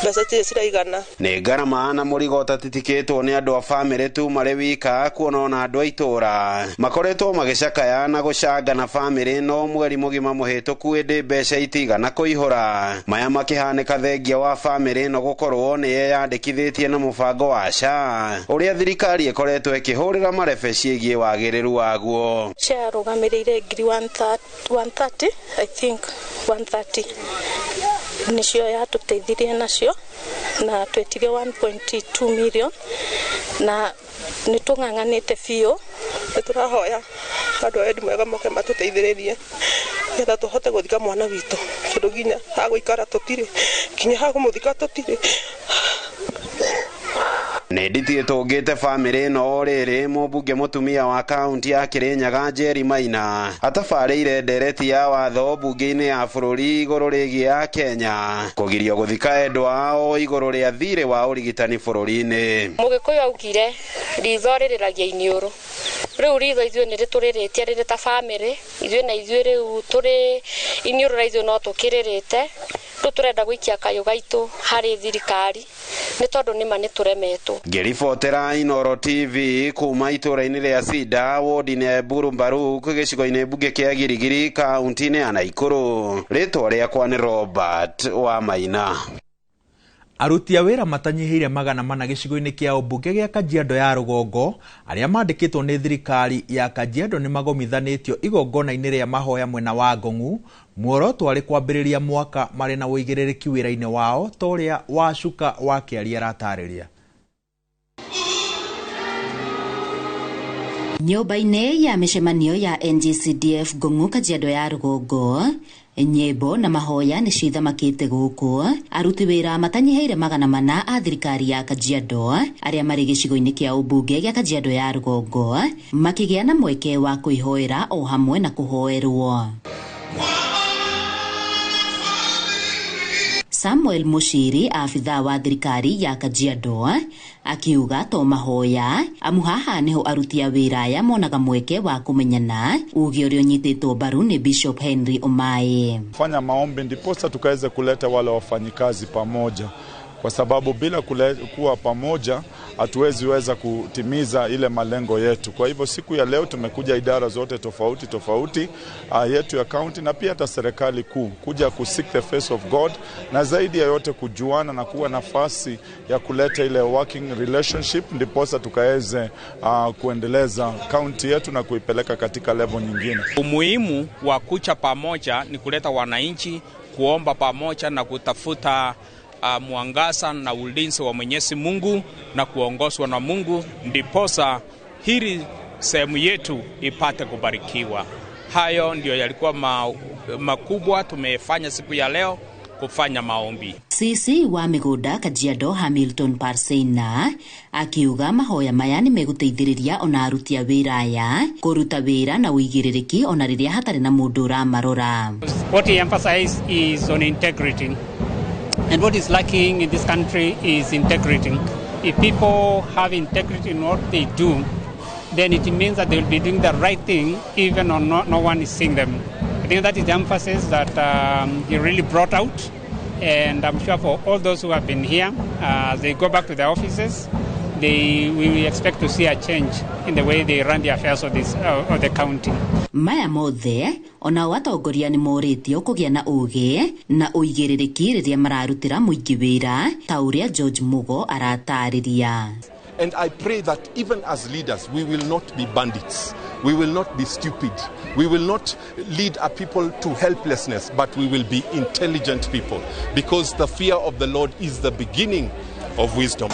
Mbeca itirĩ ciraigana. Nĩ ngarama na mũrigo ũtatitikĩtwo nĩ andũ a bamĩrĩ tu marĩ wika, kuona ona andũ a itũũra makoretwo magĩcakaya na gũcanga na bamĩrĩ no mweri mũgima mũhĩtũku, ĩndĩ mbeca itigana kũihũra. Maya makĩhanĩka thengia wa bamĩrĩ ĩno gũkorwo nĩ yeyandĩkithĩtie na mũbango wa SHA ũrĩa thirikari ĩkoretwo ĩkĩhũrĩra marebe ciĩgiĩ wagĩrĩru waguo. SHA yarũgamĩrĩire ngiri 130, I think 130 nĩcio yatũteithirie nacio, na twetirie 1.2 million na nĩ tũng'ang'anĩte biũ. Nĩ tũrahoya andũ a wendi mwega moke matũteithĩrĩrie nĩgetha tũhote gũthika mwana witũ, tondũ nginya ha gũikara tũtirĩ, nginya ha kũmũthika tũtirĩ. Nĩ nditi ĩtũngĩte bamĩrĩ ĩno. O rĩrĩ, mũmbunge mũtumia wa kaunti ya Kĩrĩnyaga Njeri Maina atabarĩire ndereti ya watho mbunge-inĩ ya bũrũri igũrũ rĩgiĩ ya Kenya kũgirio gũthika endwa ao igũrũ rĩa thirĩ wa ũrigitani bũrũri-inĩ. Mũgĩkũyũ augire ritho rĩrĩragia iniũrũ. Rĩu ritho ithuĩ nĩ rĩtũrĩrĩtie rĩrĩ ta bamĩrĩ, ithuĩ na ithuĩ rĩu tũrĩ iniũrũ rĩa ithuĩ no tũkĩrĩrĩte. Rĩu tũrenda gũikia kayũ gaitũ harĩ thirikari nĩ tondũ nĩma nĩ tũremetwo. Ngĩribotera Inooro TV kuma itũũra-inĩ rĩa Cida, wodi-inĩ ya Eburu Mbaruk, gĩcigo-inĩ mbunge kĩa Girigiri, kaunti-inĩ ya Naikuru. Rĩtwa rĩakwa nĩ Robert wa Maina. Aruti a wĩra matanyihĩire 400 gĩcigo-inĩ kĩa ũmbunge gĩa Kajiado ya rũgongo arĩa mandĩkĩtwo nĩ thirikari ya Kajiado nĩ magomithanĩtio igongona-inĩ rĩa mahoya mwena wa Ngong'u. Muoroto warĩ kwambĩrĩria mwaka marĩ na ũigĩrĩrĩki wĩra-inĩ wao ta ũrĩa Wacuka wa Kĩaria aratarĩria. Nyũmba-inĩ ya mĩcemanio ya NGCDF Ngong'u Kajiado ya rũgongo, nyĩmbo na mahoya nĩcio ithamakĩte gũkũ. Aruti wĩra matanyihĩire 400 a thirikari ya Kajiado arĩa marĩ gĩcigo-inĩ kĩa ũmbunge gĩa Kajiado ya rũgongo makĩgĩa na mweke wa kwĩhoera o hamwe na kũhoerwo. Samuel Mushiri, abithaa wa thirikari ya Kajiado, akiuga to mahoya amu haha niho aruti a wĩra aya monaga mweke wa kũmenyana, uge ũrĩa ũnyitĩtwo mbaru nĩ Bishop Henry Omae. Fanya maombi ndiposa tukaweze kuleta wale wafanyikazi pamoja, kwa sababu bila kuwa pamoja hatuwezi weza kutimiza ile malengo yetu. Kwa hivyo siku ya leo tumekuja idara zote tofauti tofauti yetu ya county na pia hata serikali kuu kuja ku seek the face of God, na zaidi ya yote kujuana na kuwa nafasi ya kuleta ile working relationship ndiposa tukaweze kuendeleza county yetu na kuipeleka katika level nyingine. Umuhimu wa kucha pamoja ni kuleta wananchi kuomba pamoja na kutafuta mwangaza na ulinzi wa Mwenyezi Mungu na kuongozwa na Mungu, ndiposa hili sehemu yetu ipate kubarikiwa. Hayo ndio yalikuwa makubwa tumefanya siku ya leo, kufanya maombi. Sisi wa mĩgũnda Kajiado Hamilton Parseina akiuga mahoya maya nĩ megũteithĩrĩria ona aruti a wĩra aya kũruta wĩra na ũigĩrĩrĩki ona rĩrĩa hatarĩ na mũndũ ũramarora. What he emphasized is on integrity. And what is lacking in this country is integrity. If people have integrity in what they do, then it means that they will be doing the right thing even when no one is seeing them. I think that is the emphasis that he really brought out. And I'm sure for all those who have been here, as they go back to their offices, we expect to see a change in the way they run the affairs of the county. Maya mothe onao atongoria nĩ morĩtio kũgĩa na ũgĩ na ũigĩrĩrĩki rĩrĩa mararutĩra mũingĩ wĩra ta ũrĩa George Mugo aratarĩria. And I pray that even as leaders, we will not be bandits. We will not be stupid. We will not lead our people to helplessness, but we will be intelligent people, because the fear of the Lord is the beginning of wisdom.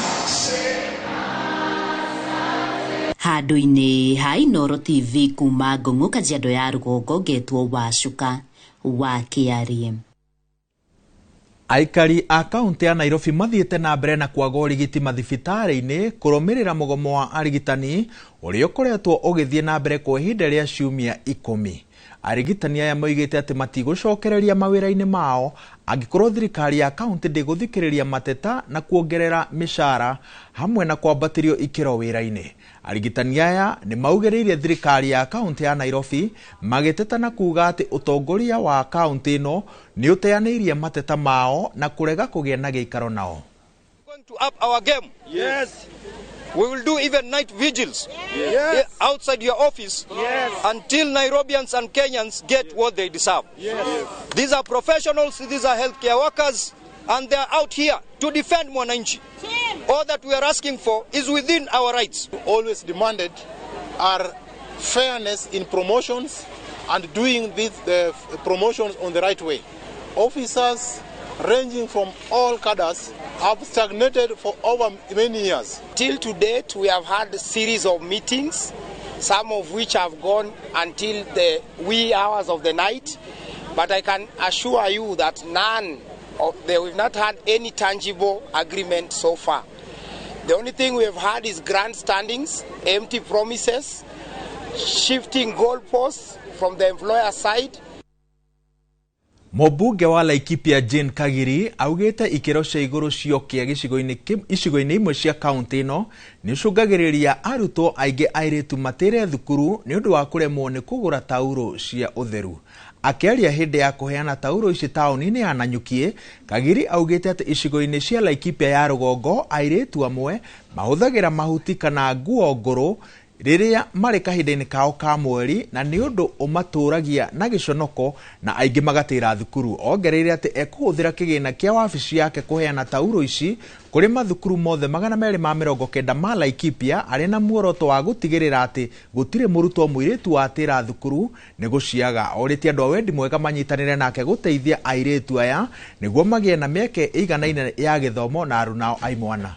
Handũ-inĩ ha Inooro TV kuma Ngong'u Kajiado ya rũgongo ngetwo Wacuka wa Kĩarie. Aikari a kaunti ya Nairobi mathiĩte na mbere na kwaga ũrigiti mathibitarĩ-inĩ kũrũmĩrĩra mũgomo wa arigitani ũrĩa ũkoretwo ũgĩthiĩ na mbere kwa ihinda rĩa ciumia 10. Arigitani aya moigĩte atĩ matigũcokereria mawĩra-inĩ mao angĩkorwo thirikari ya kaunti ndĩgũthikĩrĩria mateta na kuongerera mĩcara hamwe na kwambatĩrio ikĩro wĩra-inĩ. Arigitani aya nĩ maugĩrĩirie thirikari ya kaunti ya Nairobi magĩteta na kuga atĩ ũtongoria wa kaunti ĩno nĩ ũteanĩirie mateta mao na kũrega kũgĩa na gĩikaro nao. To up our game. Yes. We will do even night vigils. Yes. Outside your office. Yes. Until Nairobians and Kenyans get what they deserve. Yes. These are professionals, these are healthcare workers, and they are out here to defend Mwananchi. All that we are asking for is within our rights. Always demanded are fairness in promotions and doing these promotions on the right way. Officers ranging from all cadres have stagnated for over many years. Till to date, we have had a series of meetings, some of which have gone until the wee hours of the night. But I can assure you that none of the, we've not had any tangible agreement so far. The only thing we have had is grandstandings, empty promises, shifting goalposts from the employer side. Mũmbunge wa Laikipia Jane Kagiri augĩte ikĩro cia igũrũ ciokia icigo-inĩ imwe cia kaunti ĩno nĩ ũcũngagĩrĩria arutwo aingĩ airĩtu matĩre thukuru nĩ ũndũ wa kũremwo nĩ kũgũra tauro cia ũtheru. Akĩaria hĩndĩ ya kũheana tauro ici taũni-inĩ ya Nanyuki, Kagiri augĩte atĩ icigo-inĩ cia Laikipia ya rũgongo airĩtu amwe mahũthagĩra mahuti kana nguo ngũrũ rĩrĩa marĩ kahinda-inĩ kao ka mweri na nĩ ũndũ ũmatũragia na gĩconoko na aingĩ magatĩra thukuru. Ongereire atĩ ekũhũthĩra kĩgĩna kĩa wabici yake kũheana tauro ici kũrĩ mathukuru mothe 290 ma Laikipia arĩ na muoroto wa gũtigĩrĩra atĩ gũtirĩ mũrutwo mũirĩtu watĩra thukuru nĩ gũciaga. Orĩtie andũ a wendi mwega manyitanĩre nake gũteithia airĩtu aya nĩguo magĩe na mĩeke ĩiganaine ya gĩthomo na arunao a imwana.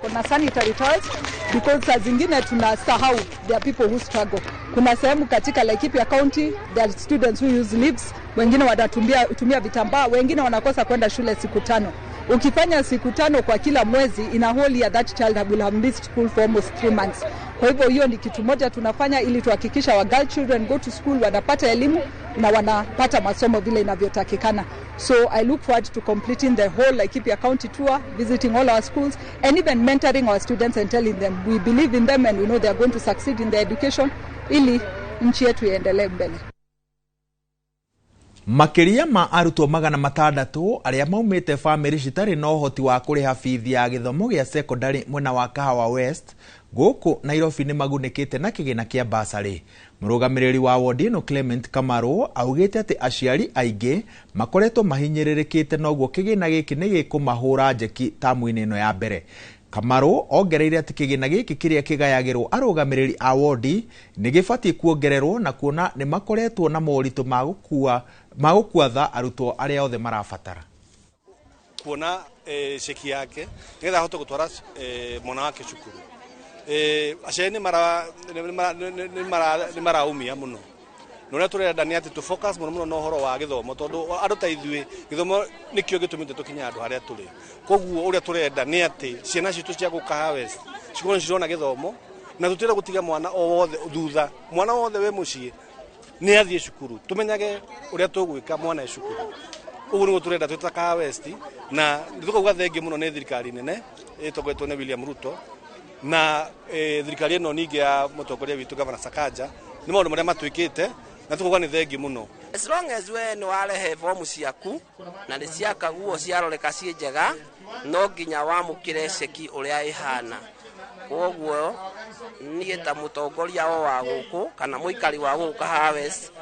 Kuna sanitary towels because saa zingine tunasahau there are people who struggle. Kuna sehemu katika Laikipia County there are students who use leaves, wengine wanatumia vitambaa, wengine wanakosa kwenda shule siku 5. Ukifanya siku 5 kwa kila mwezi, in a whole year that child will have missed school for almost 3 months. Kwa hivyo hiyo ni kitu moja tunafanya ili tuhakikisha our girl children go to school, wanapata elimu na wanapata masomo vile inavyotakikana. So I look forward to completing the whole Laikipia County tour, visiting all our schools and even mentoring our students and telling them we believe in them and we know they are going to succeed in their education ili nchi yetu iendelee mbele. Makĩria ma arutwo 600 arĩa maumĩte bamĩrĩ citarĩ na ũhoti wa kũrĩha bithi ya gĩthomo gĩa secondary mwena wa Kahawa West gũkũ Nairobi nĩ magunĩkĩte na kĩgĩna kĩa basarĩ. Mũrũgamĩrĩri wa wodi ĩno Clement Kamaru augĩte atĩ aciari aingĩ makoretwo mahinyĩrĩrĩkĩte noguo kĩgĩna gĩkĩ nĩ gĩkũmahũra njeki tamu-inĩ ĩno ya mbere. Kamaru ongereire atĩ kĩgĩna gĩkĩ kĩrĩa kĩgayagĩrwo arũgamĩrĩri a wodi nĩ gĩbatiĩ kuongererwo na kuona nĩ makoretwo na moritũ ma gũkuatha arutwo arĩa othe marabatara. Kuona ceki yake nĩgetha ahote gũtwara mwana wake cukuru. Aciari nĩ maraumia mũno. Na ũrĩa tũrenda nĩ atĩ tũ focus mũno mũno na ũhoro wa gĩthomo tondũ andũ ta ithuĩ gĩthomo nĩkĩo gĩtũmĩte tũkinye handũ harĩa tũrĩ. Koguo ũrĩa tũrenda nĩ atĩ ciana citũ cia gũka Harvest cikorwo nĩ cirona gĩthomo na tũtirenda gũtiga mwana o wothe thutha. Mwana wothe wĩ mũciĩ nĩ athiĩ cukuru, tũmenyage ũrĩa tũgwĩka mwana e cukuru. Ũguo nĩguo tũrenda twĩ ta Kahawa West, na nĩ tũkauga thengiũ mũno nĩ thirikari nene ĩtongoretio nĩ William Ruto na thirikari ĩno ningĩ ya mũtongoria witũ Gavana Sakaja nĩ maũndũ marĩa matuĩkĩte na tũkauga nĩ thengiũ mũno. As long as we nĩ warehe fomu ciaku na nĩ ciakaguo ciaroreka ciĩ njega, no nginya wamũkĩre ceki ũrĩa ĩhana. Koguo niĩ ta mũtongoria o wa gũkũ kana mũikari wa gũkũ Kahawa West.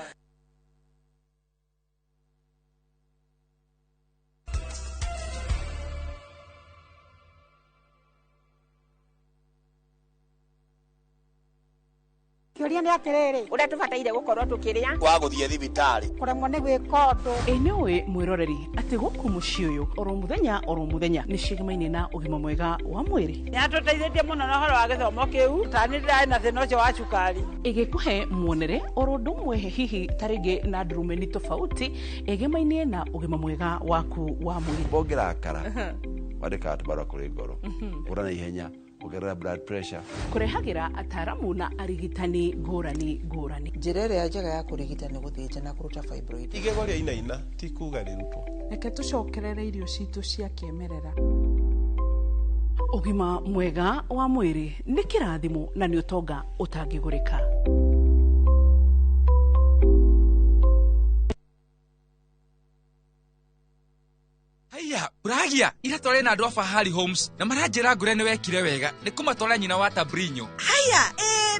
Kĩũria nĩ atĩrĩrĩ, ũrĩa tũbataire gũkorwo tũkĩrĩa wa gũthiĩ thibitarĩ kũremwo nĩ gwĩka ũndũ. Ĩ nĩũĩ mwĩroreri atĩ gũkũ mũciĩ ũyũ oro mũthenya nĩ ciĩgemaine na ũgima mwega wa mwĩrĩ. Nĩ atũteithĩtie mũno na ũhoro wa gĩthomo kĩu, ta niĩ ndĩrarĩ na thĩna ũcio wa cukari. Ĩgĩkũhe muonere oro ũndũ ũmwe hihi ta rĩngĩ na ndurumeni tofauti ĩgemaine na ũgima mwega waku wa mwĩrĩ. Ũngĩrakara wandĩkaga tũbarũa kũrĩ ngoro, ũra na ihenya Kuongerera blood pressure. Kũrehagĩra ataramu na arigitani ngũrani ngũrani. Njĩra ĩrĩa njega ya kũrigita nĩ gũthĩnja na kũruta fibroid. Igego rĩa inaina ti kuga rĩrutwo. Reke tũcokerere irio citũ cia kĩmerera. Ũgima mwega wa mwĩrĩ nĩ kĩrathimo na nĩ ũtonga ũtangĩgũrĩka. Haiya, Uragia, ira tware na andũ a Fahari Homes na maranjĩra ngũre nĩ wekire wega nĩ kũmatwara nyina wa Tabrinyo. Haya,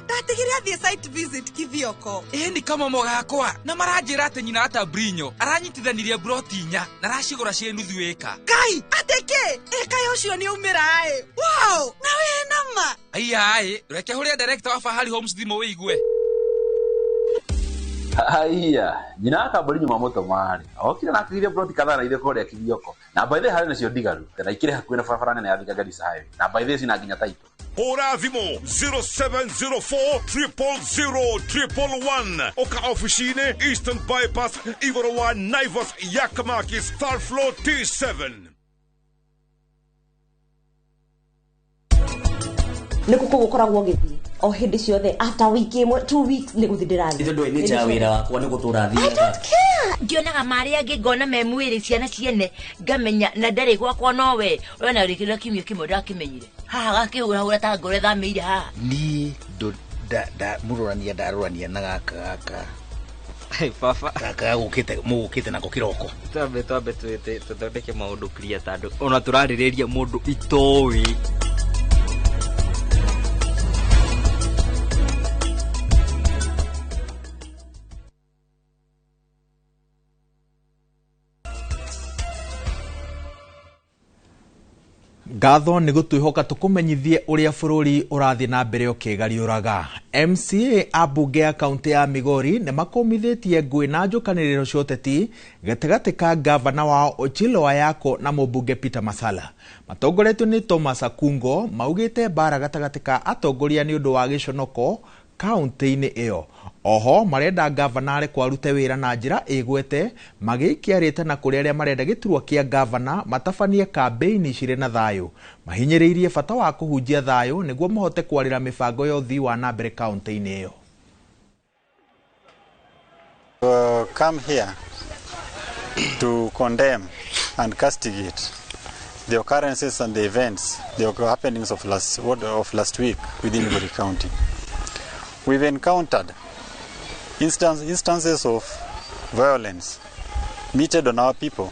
ndatigire athiĩ site visit Kithioko. Ĩ nĩ kamomo gakwa na maranjĩra atĩ nyina wa Tabrinyo aranyitithanirie broti 4 na aracigũra ciĩ nuthu ĩka. Ngai, atĩ kĩ? Ĩka ũcio nĩ aumĩra ĩ. Wow, na wĩ nama. Haiya ĩ, reke hũrĩre director wa Fahari Homes thimũ wĩigue. Haiya, nyina wa Kaburi nyuma mũtũmarĩ okire na akĩgiria broti kadhaa na ithe kũrĩa Kithioko na by the harĩ nacio ndigaru na ikĩrĩ hakuhĩ na barabara nene ya Thika Garissa Highway na by the cina nginya taito. Hũra thimũ 0704 000 111 oka ofici-inĩ Eastern Bypass igũrũ wa Naivas Yakamakis third floor T7. Nĩ kũ gũkoragwo gĩthiĩ o hĩndĩ ciothe after wiki ĩmwe 2 weeks nĩ gũthiĩ ndĩrathiĩ. Ithe ndũĩ nĩ cha wĩra wakwa nĩ gũtũra thiaga. Ngĩonaga marĩa angĩ ngona me mwĩrĩ ciana ciene ngamenya na ndarĩ gwakwa nowe wena rĩkĩra kiumia kĩmwe ndakĩmenyire haha gakĩhũrahũra ta ngoro ĩthamĩire haha. Niĩ mũrorania ndarorania na gaka gaka. Hey, baba gaka gũkĩte mũgũkĩte nako kĩroko. Twambe tũthondeke maũndũ clear tondũ ona tũrarĩrĩria mũndũ itoĩ. Ngatho nĩ gũtwĩhoka tũkũmenyithie ũrĩa bũrũri ũrathiĩ na mbere ũkĩgariũraga. MCA a mbunge ya kaunti ya Migori nĩ makũmithĩtie ngũĩ na njũkanĩrĩro cia ũteti gatagatĩ ka gavana wao Ochilo Ayako na mũmbunge Peter Masala. Matongoretio nĩ Thomas Akungo maugĩte mbara gatagatĩ ka atongoria nĩ ũndũ wa gĩconoko kaunti-inĩ ĩyo. Oho marenda gavana arekwo arute wĩra na njĩra ĩgwete magĩikia rĩtana kũrĩ arĩa marenda gĩturwa kĩa gavana matabanie kambĩini cirĩ na thayũ. Mahinyĩrĩirie bata wa kũhunjia thayũ nĩguo mahote kwarĩra mĩbango ya ũthii wa na mbere kaunti-inĩ ĩyo. Come here to condemn and castigate the occurrences and the events, the happenings of last week within Migori County. We've encountered instances of violence meted on our people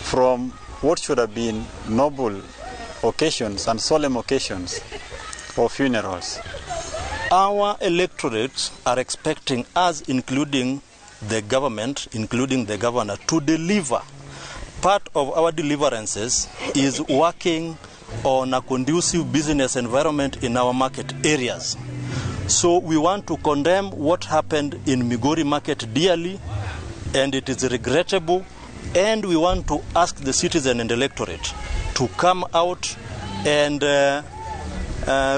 from what should have been noble occasions and solemn occasions of funerals. Our electorates are expecting us, including the government, including the governor, to deliver. Part of our deliverances is working on a conducive business environment in our market areas. So we want to condemn what happened in Migori market dearly, and it is regrettable, and we want to ask the citizen and electorate to come out and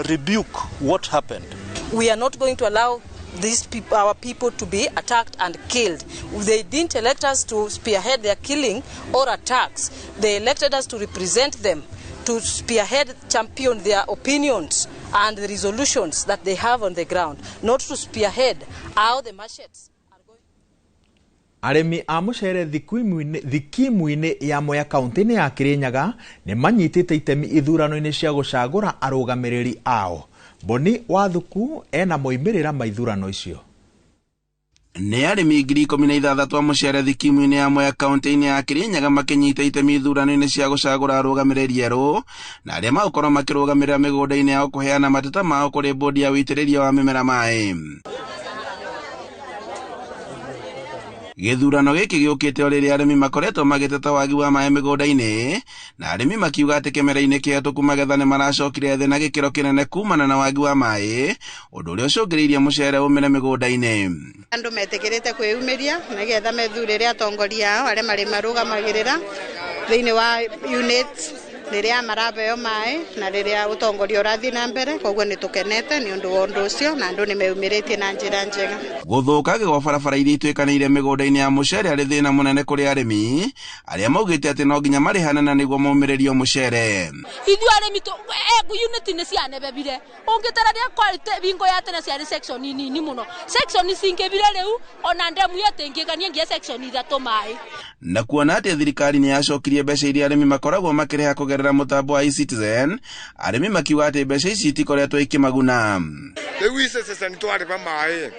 rebuke what happened. We are not going to allow these people, our people, to be attacked and killed. They didn't elect us to spearhead their killing or attacks. They elected us to represent them, to spearhead, champion their opinions and the resolutions that they have on the ground, not to spearhead how the machetes. Arĩmi a mũcere thikimu-inĩ ya Mwea kaunti-inĩ ya Kirinyaga nĩ manyitĩte itemi ithurano-inĩ cia gũcagũra arũgamĩrĩri ao. Boni Wathuku ena moimĩrĩra ma ithurano icio. Nĩ arĩmi 16,000 a mũcere thikimu-inĩ ya Mwea kaunti-inĩ ya Kirinyaga makĩnyita itemi ithurano-inĩ cia gũcagũra arũgamĩrĩri erũ na arĩa magũkorwo makĩrũgamĩrĩra mĩgũnda-inĩ yao kũheana mateta mao kũrĩ bodi ya wĩitĩrĩria wa mĩmera maĩ. Gĩthurano gĩkĩ gĩũkĩte o rĩrĩa arĩmi makoretwo magĩteta wagi wa maĩ mĩgũnda-inĩ na arĩmi makiuga atĩ kĩmera-inĩ kĩhetũku magetha nĩ maracokire thĩ na gĩkĩro kĩnene kumana na wagi wa maĩ, ũndũ ũrĩa ũcũngĩrĩirie mũcere ũmĩre mĩgũnda-inĩ. Andũ metĩkĩrĩte kwĩyumĩria nĩgetha methurĩre atongoria ao arĩa marĩ marũgamagĩrĩra thĩinĩ wa units Rĩrĩa marabeo maĩ na rĩrĩa ũtongoria ũrathiĩ na mbere, koguo nĩ tũkenete nĩ ũndũ wa ũndũ ũcio na andũ nĩ meyumĩrĩtie na njĩra njega. Gũthũkangĩ gwa barabara iria ituĩkanĩire mĩgũnda-inĩ ya mũcere arĩ thĩna mũnene kũrĩ arĩmi arĩa maugĩte atĩ no nginya marĩhane na nĩguo maumĩrĩrio mũcere. Ithuĩ arĩmi unit nĩ cianebebire ũngĩtara rĩa kwarĩ bingo ya tene ciarĩ section nini mũno, section cingĩbire rĩu ona ndemu yetingĩgania nginya section ithatũ maĩ. Na kuona atĩ thirikari nĩ yacokirie mbeca iria arĩmi makoragwo makĩrĩha kũgerera mũtambo wa eCitizen, arĩmi makiuga atĩ mbeca ici itikoretwo ikĩmaguna. Rĩu eCitizen twarĩba maĩ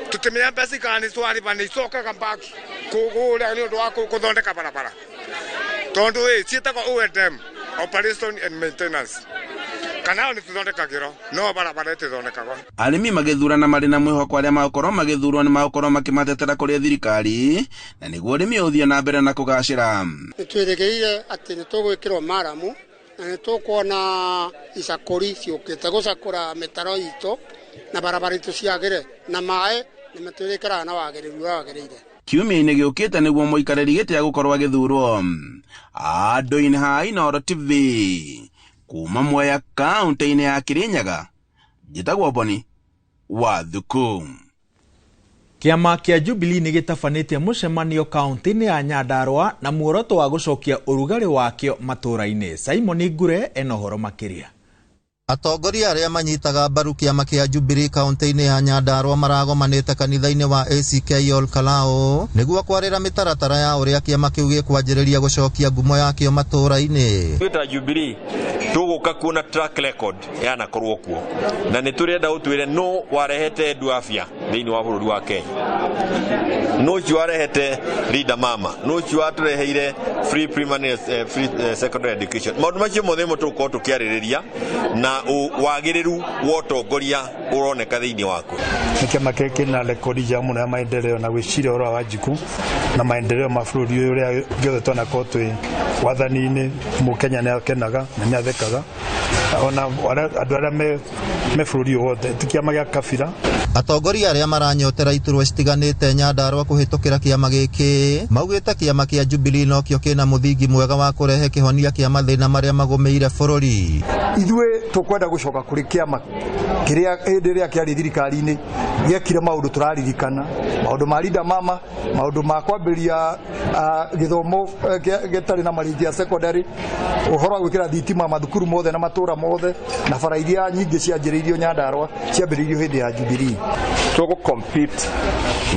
tũtimenya mbeca kana nĩ twarĩba nĩ icokaga back kũgũra nĩ ũndũ wa kũthondeka barabara, tondũ ciĩtagwo O&M, operation and maintenance, kana nĩ tũthondekagĩrwo no barabara ĩtithondekagwo. Arĩmi magĩthurana marĩ na mwĩhoko arĩa magũkorwo magĩthurwo nĩ magũkorwo makĩmatetera kũrĩ thirikari na nĩguo ũrĩmi ũthiĩ na mbere na kũgacĩra. Nĩ twĩrĩgĩrĩire atĩ nĩ tũgwĩkĩrwo maramu na nĩ tũkuona icakũri ciũkĩte gũcakũra mĩtaro itũ na barabara itũ ciagĩre na maĩ nĩ matwĩrĩkĩraga na wagĩrĩru ũrĩa wagĩrĩire. Kiumia-inĩ gĩũkĩte nĩguo mũikarĩri gĩtĩ agũkorwo agĩthurwo. Andũ-inĩ ha Inooro TV kuma Mwea kaunti-inĩ ya Kirinyaga, njĩtagwo Boni wa Thuku. Kĩama kĩa Jubilee nĩ gĩtabanĩtie mũcemanio kaunti-inĩ ya Nyandarua na muoroto wa gũcokia ũrugarĩ wakĩo matũũra-inĩ. Simon Ngure ena ũhoro makĩria. Atongoria arĩa manyitaga mbaru kĩama kĩa Jubilee kaunti-inĩ ya Nyandarua maragomanĩte kanitha-inĩ wa ACK Olkalou nĩguo kwarĩra mĩtaratara ya ũrĩa kĩama kĩu gĩkwanjĩrĩria gũcokia ngumo yakĩo matũũra-inĩ. Ithuĩ ta Jubilee tũgũka kuona track record yanakorwo kuo na nĩ tũrenda ũtwĩre no warehete Edu Afya thĩinĩ wa bũrũri wa Kenya, no ũcio warehete Linda Mama, no ũcio watũreheire free primary, free secondary education. Maũndũ macio mothe nĩmo tũgũkorwo tũkĩarĩrĩria na wagĩrĩru wa ũtongoria ũroneka thĩinĩ waku. Nĩ kĩama kĩrĩa kĩna rekodi njega mũno ya maendeleo na gwĩciria ũhoro wa Wanjiku na maendeleo ma bũrũri ũyũ ũrĩa gĩothe twanakorwo twĩ wathani-inĩ. Mũkenya nĩ akenaga na nĩ athekaga, ona andũ arĩa me bũrũri ũyũ wothe, ti kĩama gĩa kabira. Atongoria arĩa maranyotera iturwa citiganĩte Nyandarua kũhĩtũkĩra kĩama gĩkĩ maugĩte kĩama kĩa Jubilee nokĩo kĩna mũthingi mwega wa kũrehe kĩhonia kĩa mathĩna marĩa magũmĩire bũrũri. Ithuĩ tũkwenda gũcoka kũrĩ kĩama kĩrĩa hĩndĩ ĩrĩa kĩarĩ thirikari-inĩ gĩekire maũndũ tũraririkana, maũndũ ma Linda Mama, maũndũ ma kwambĩrĩria gĩthomo gĩtarĩ na marĩhi gĩa secondary, ũhoro wa gwĩkĩra thitima mathukuru mothe na matũũra mothe, na bara iria nyingĩ cianjĩrĩirio Nyandarua ciambĩrĩirio hĩndĩ ya Jubilee. Tũgũ compete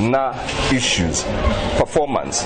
na issues performance,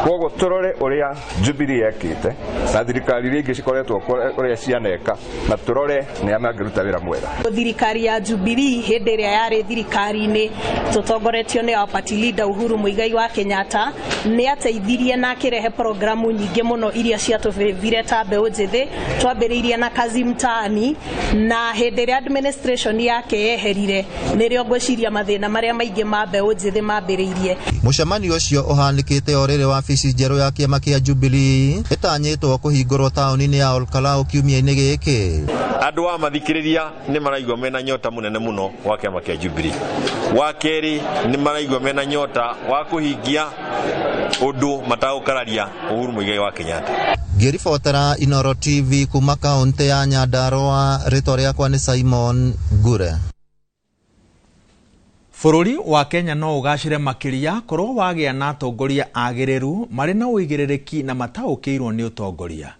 koguo tũrore ũrĩa Jubilee yekĩte na thirikari iria ingĩ cikoretwo ũrĩa cianeka, na tũrore nĩ a mangĩruta wĩra mwega. Thirikari ya Jubilee hĩndĩ ĩrĩa yarĩ thirikari-inĩ tũtongoretio nĩ our party leader Uhuru Muigai wa Kenyatta nĩ ateithirie na akĩrehe programu nyingĩ mũno iria ciatũbĩbire ta mbeũ njĩthĩ. Twambĩrĩirie na Kazi Mtaani, na hĩndĩ ĩrĩa administration yake yeherire nĩrĩo ngwĩciria mathĩna marĩa maingĩ ma mbeũ njĩthĩ mambĩrĩirie. Mũcemanio ũcio ũhanĩkĩte o rĩrĩ wabici njerũ ya kĩama kĩa Jubilee ĩtanyĩtwo kũhingũrwo taũni-inĩ ya Olkalou kiumia-inĩ gĩkĩ. Andũ a mathikĩrĩria nĩ maraigua mena nyota mũnene mũno wa kĩama kĩa Jubilee. Wa kerĩ nĩ maraigua mena nyota wa kũhingia ũndũ matagũkararia Uhuru Muigai wa Kenyatta. Ngĩribotera Inooro TV kuma kaũntĩ ya Nyandarua, rĩtwa rĩakwa nĩ Simon Ngure. Bũrũri wa Kenya no ũgacĩre makĩria korwo wagĩa na atongoria agĩrĩru marĩ na ũigĩrĩrĩki na mataũkĩirwo nĩ ũtongoria.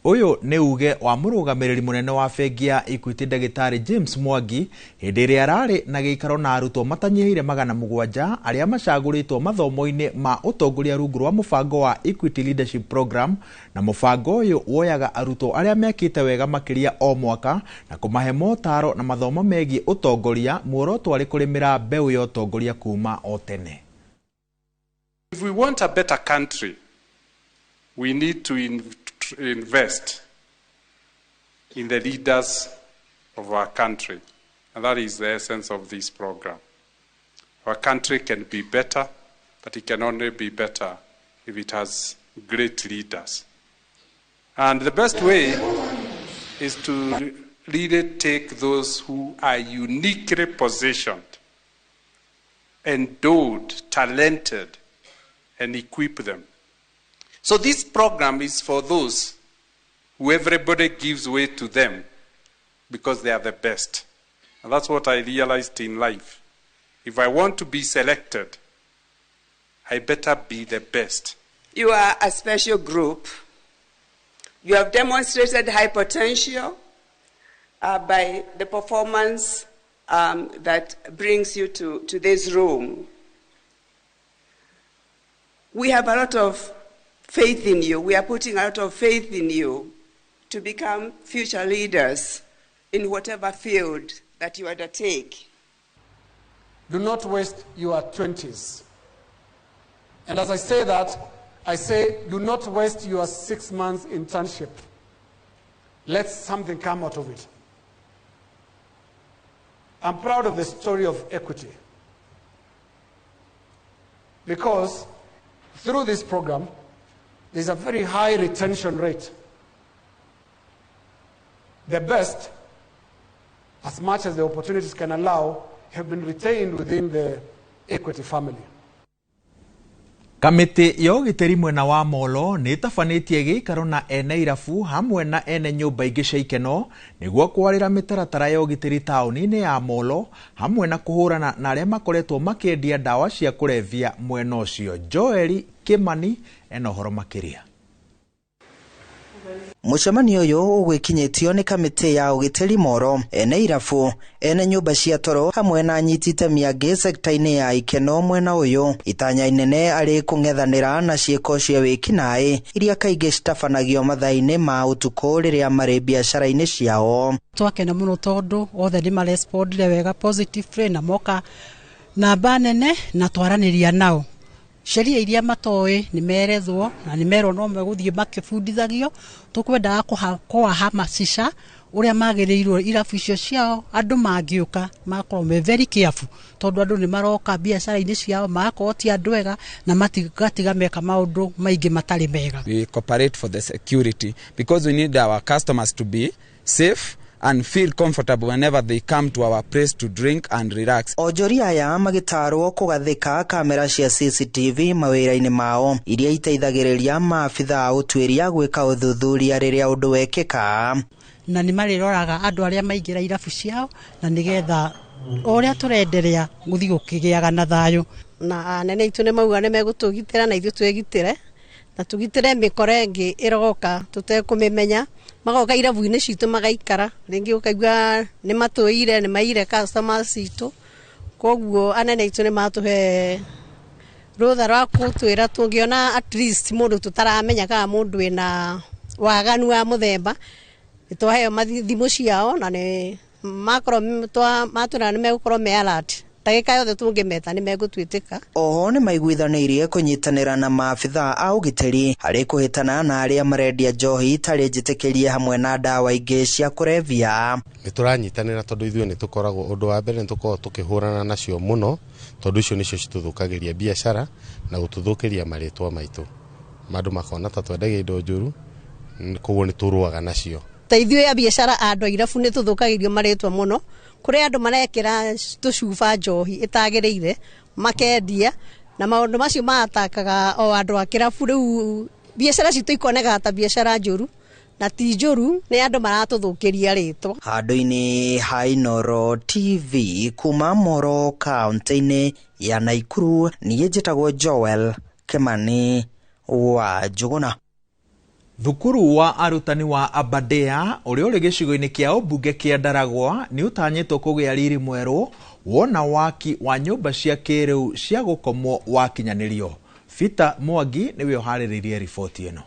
Ũyũ nĩ uge wa mũrũgamĩrĩri mũnene wa bengi ya Equity ndagĩtarĩ James Mwangi hĩndĩ ĩrĩa ararĩ na gĩikaro na arutwo matanyihĩire 700 arĩa macagũrĩtwo mathomo-inĩ ma ũtongoria rungu rwa mũbango wa Equity Leadership Program, na mũbango ũyũ woyaga arutwo arĩa mekĩte wega makĩria o mwaka na kũmahe motaro na mathomo megiĩ ũtongoria, muoroto arĩ kũrĩmĩra mbeũ ya ũtongoria kuma o tene. If we want a better country, we need to invest in the leaders of our country, and that is the essence of this program. Our country can be better, but it can only be better if it has great leaders. And the best way is to really take those who are uniquely positioned, endowed, talented, and equip them. So this program is for those who everybody gives way to them because they are the best. And that's what I realized in life. If I want to be selected, I better be the best. You are a special group. You have demonstrated high potential by the performance that brings you to this room. We have a lot of faith in you. We are putting a lot of faith in you to become future leaders in whatever field that you undertake. Do not waste your 20s. And as I say that, I say do not waste your 6 months internship. Let something come out of it. I'm proud of the story of Equity, because through this program, there's a very high retention rate. The best, as much as the opportunities can allow, have been retained within the Equity family. Kamĩtĩ ya ũgitĩri mwena wa Molo nĩ ĩtabanĩtie gĩikaro na ene irabu hamwe na ene nyũmba ingĩ cia ikeno nĩguo kwarĩra mĩtaratara ya ũgitĩri taũni-inĩ ya Molo hamwe na kũhũrana na arĩa makoretwo makĩendia ndawa cia kũrebia mwena ũcio. Joel Kimani ena ũhoro makĩria. Mũcemanio ũyũ ũgwĩkinyĩtio nĩ kamĩtĩ ya ũgitĩri Moro, ene irabu, ene nyũmba cia toro hamwe na anyiti itemi angĩ sekta-inĩ ya ikeno mwena ũyũ. Itanya inene arĩ kũng'ethanĩra na ciĩko cia wĩkinaĩ iria kaingĩ citabanagio mathaa-inĩ ma ũtukũ rĩrĩa marĩ biacara-inĩ ciao. Twakena mũno tondũ othe nĩ marespondire wega positively na moka namba nene na twaranĩria nao. Sheria iria matoĩ nĩ merethwo na nĩ merwo no megũthiĩ makĩbundithagio. Tũkwendaga kũwahamasisha ũrĩa magĩrĩirwo irabu icio ciao andũ mangĩũka magakorwo me very careful tondũ andũ nĩ maroka biacara-inĩ ciao magakorwo ti andũ ega na matigatiga meka maũndũ maingĩ matarĩ mega. We cooperate for the security because we need our customers to be safe and feel comfortable whenever they come to our place to drink and relax. Onjoria aya magĩtarwo kũgathĩka kamera cia CCTV mawĩra-inĩ mao iria iteithagĩrĩria maabitha a ũtuĩria gwĩka ũthuthuria rĩrĩa ũndũ wekĩka. Na nĩ marĩroraga andũ arĩa maingĩra irabu ciao na nĩgetha ũrĩa tũrenderea gũthiĩ gũkĩgĩaga na thayũ. Na anene aitũ nĩ mauga nĩ megũtũgitĩra na ithuĩ twĩgitĩre na tũgitĩre mĩkora ĩngĩ ĩroka tũtekũmĩmenya. Magoka irabu-inĩ citũ magaikara rĩngĩ ũkaigua nĩ matũire nĩ maire customers citũ, koguo anene aitũ nĩ matũhe rũtha rwa gũtwĩra tũngĩona at least mũndũ tũtaramenya kana mũndũ wĩna waganu wa mũthemba nĩ twaheo thimũ ciao na nĩ makorwo matwĩra nĩ megũkorwo me alert ndagĩka yothe tũngĩmeta nĩ megũtwĩtĩka. Oho nĩ maiguithanĩirie kũnyitanĩra na maabitha a ũgitĩri harĩ kũhĩtana na arĩa marendia njohi itarĩ njĩtĩkĩrie hamwe na ndawa ingĩ cia kũrebia. Nĩ tũranyitanĩra tondũ ithuĩ nĩ tũkoragwo ũndũ wa mbere nĩ tũkoragwo tũkĩhũrana nacio mũno tondũ icio nĩcio citũthũkagĩria biacara na gũtũthũkĩria marĩtwa maitũ. Andũ makona ta twendagia indo njũru, koguo nĩ tũrũaga nacio. Ta ithuĩ a biacara andũ a irabu nĩ tũthũkagĩrio marĩtwa mũno. Kũrĩ andũ marekĩra tũcuba njohi ĩtagĩrĩire makendia na maũndũ macio matakaga o andũ a kĩrabu. Rĩu biacara citũ ikonekaga ta biacara njũru na ti njũru, nĩ andũ maratũthũkĩria rĩtwa. Handũ-inĩ ha Inooro TV kuma Moro kaũntĩ-inĩ ya Naikuru, niĩ njĩtagwo Joel Kimani wa Njũgũna. Thukuru wa arutani wa Aberdare ũrĩa ũrĩ gĩcigo-inĩ kĩa ũmbunge kĩa Ndaragwa nĩ ũtanyĩtwo kũgĩa riri mwerũ wona waki wa nyũmba cia kĩrĩu cia gũkomwo wakinyanĩrio. Peter Mwangi nĩwe ũharĩrĩirie riboti ĩno.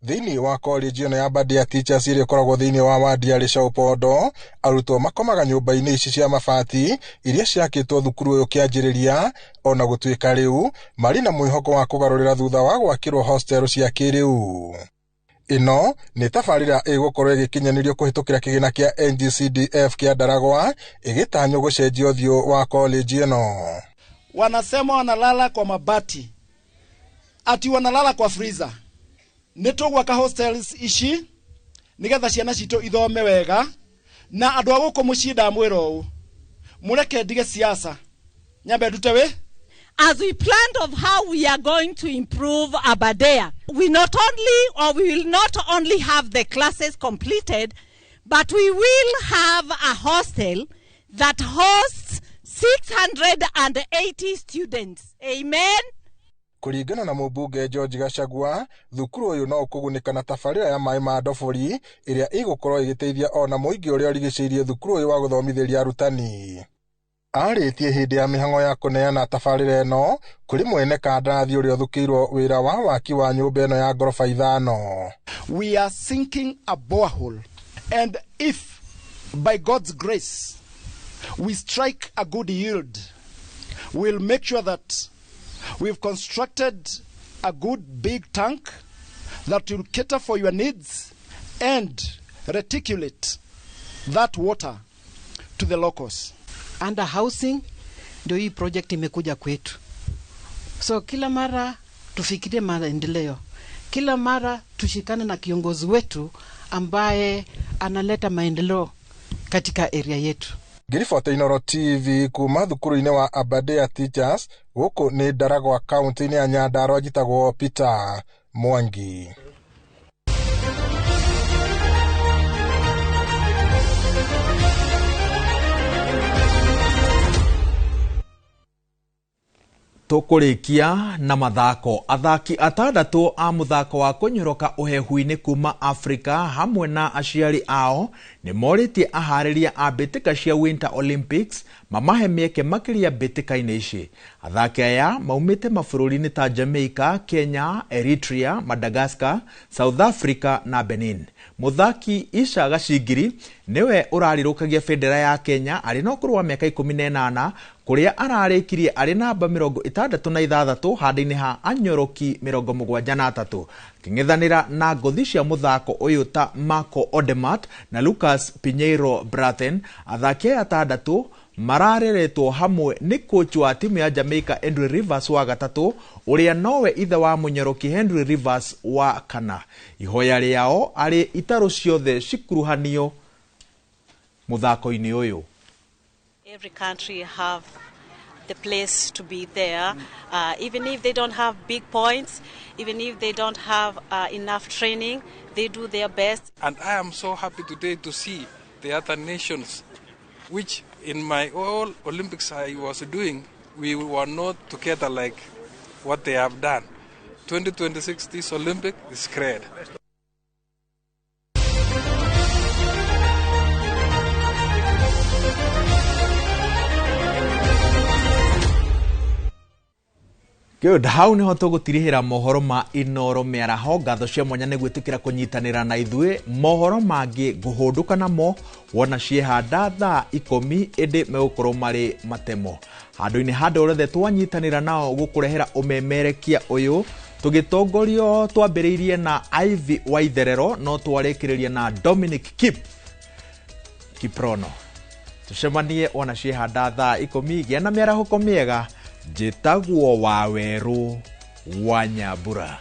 Thĩinĩ wa college ĩno ya Aberdare Teachers ĩrĩa ĩkoragwo thĩinĩ wa wadi ya Rĩcaũ arutwo makomaga nyũmba-inĩ ici cia mabati iria ciakĩtwo thukuru ũyũ kĩanjĩrĩria, ona gũtuĩka rĩu marĩ na mwĩhoko wa kũgarũrĩra thutha wa gwakĩrwo hostel cia kĩrĩu. Ĩno nĩ tabarĩra ĩgũkorwo ĩgĩkinyanĩrio kũhĩtũkĩra kĩgĩna kĩa NGCDF kĩa Ndaragwa ĩgĩtanywo gũcenjia ũthiũ wa college ĩno. Wanasema wanalala kwa mabati, ati wanalala kwa freezer. Nĩ tũgwaka hostels ici nĩgetha ciana citũ ithome wega na andũ a gũkũ mũciĩ ndamwĩra ũũ, mũreke ndige siasa nyambe ndute wĩ. As we planned of how we are going to improve Aberdare, we not only, or we will not only have the classes completed, but we will have a hostel that hosts 680 students. Amen. Kũringana na mũmbunge George Gachagua, thukuru ũyũ no ũkũgunĩka na tabarĩra ya maĩ ma ndobori ĩrĩa ĩgũkorwo ĩgĩteithia ona mũingĩ ũrĩa ũrigicĩirie thukuru ũyũ wa gũthomithĩria arutani. Arĩtie hĩndĩ ya mĩhang'o ya kũneana tabarĩra ĩno kũrĩ mwene kandarathi ũrĩa ũthukĩirwo wĩra wa waki wa nyũmba ĩno ya ngoroba 5. We are sinking a borehole, and if by God's grace we strike a good yield, we'll make sure that we've constructed a good big tank that will cater for your needs and reticulate that water to the locals. Under housing ndio hii project imekuja kwetu. So kila mara tufikirie maendeleo. Kila mara tushikane na kiongozi wetu ambaye analeta maendeleo katika area yetu. Ngiribota Inooro TV kuma thukuru-inĩ wa Aberdare Teachers gũkũ nĩ Ndaragwa kaunti-inĩ ya Nyandarua, njĩtagwo Peter Mwangi. Tũkũrĩkia na mathako. Athaki atandatũ a mũthako wa kũnyoroka ũhehu-inĩ kuma Afrika hamwe na aciari ao nĩ morĩtie aharĩria a mbĩtĩka cia Winter Olympics mamahe mĩeke makĩria mbĩtĩka-inĩ ici. Athaki aya maumĩte mabũrũri-inĩ ta Jamaica, Kenya, Eritrea, Madagascar, South Africa na Benin. Mũthaki Isha Gacingiri nĩwe ũrarirũkagia bendera ya Kenya arĩ na ũkũrũ wa mĩaka 18 kũrĩa ararĩkirie arĩ namba 66 handũ-inĩ ha anyoroki 73 akĩng'ethanĩra na ngũthi cia mũthako ũyũ ta Marco Odermatt na Lucas Pinheiro Braathen. Athaki aya atandatũ marareretwo hamwe nĩ coach wa timu ya Jamaica Henry Rivers wa gatatũ ũrĩa nowe ithe wa mũnyoroki Henry Rivers wa kana. Ihoya rĩao arĩ itarũ ciothe cikuruhanio mũthako-inĩ ũyũ. Every country have the place to be there, even if they don't have big points, even if they don't have enough training, they do their best. And I am so happy today to see the other nations, which in my all Olympics I was doing, we were not together like what they have done. 2026, this Olympic is great. Good. Hau niho tũgũtirihĩra mohoro ma Inooro mĩaraho. Ngatho cia mwanya nĩ gwĩtĩkĩra kũnyitanĩra na ithuĩ. Mohoro mangĩ ngũhũndũka namo wona ciehanda thaa 10 ĩndĩ megũkorwo marĩ matemo. Handũ-inĩ handũ rĩothe twanyitanĩra nao gũkũrehera ũmemerekia ũyũ tũgĩtongorio twambĩrĩirie na Ivy Waitherero no twarĩkĩrĩria na Dominic Kip Kiprono. Tũcemanie wona ciehanda thaa 10. Gĩa na mĩarahũko mĩega. Njĩtagwo Wawerũ wa Nyambura.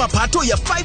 Mapato ya 5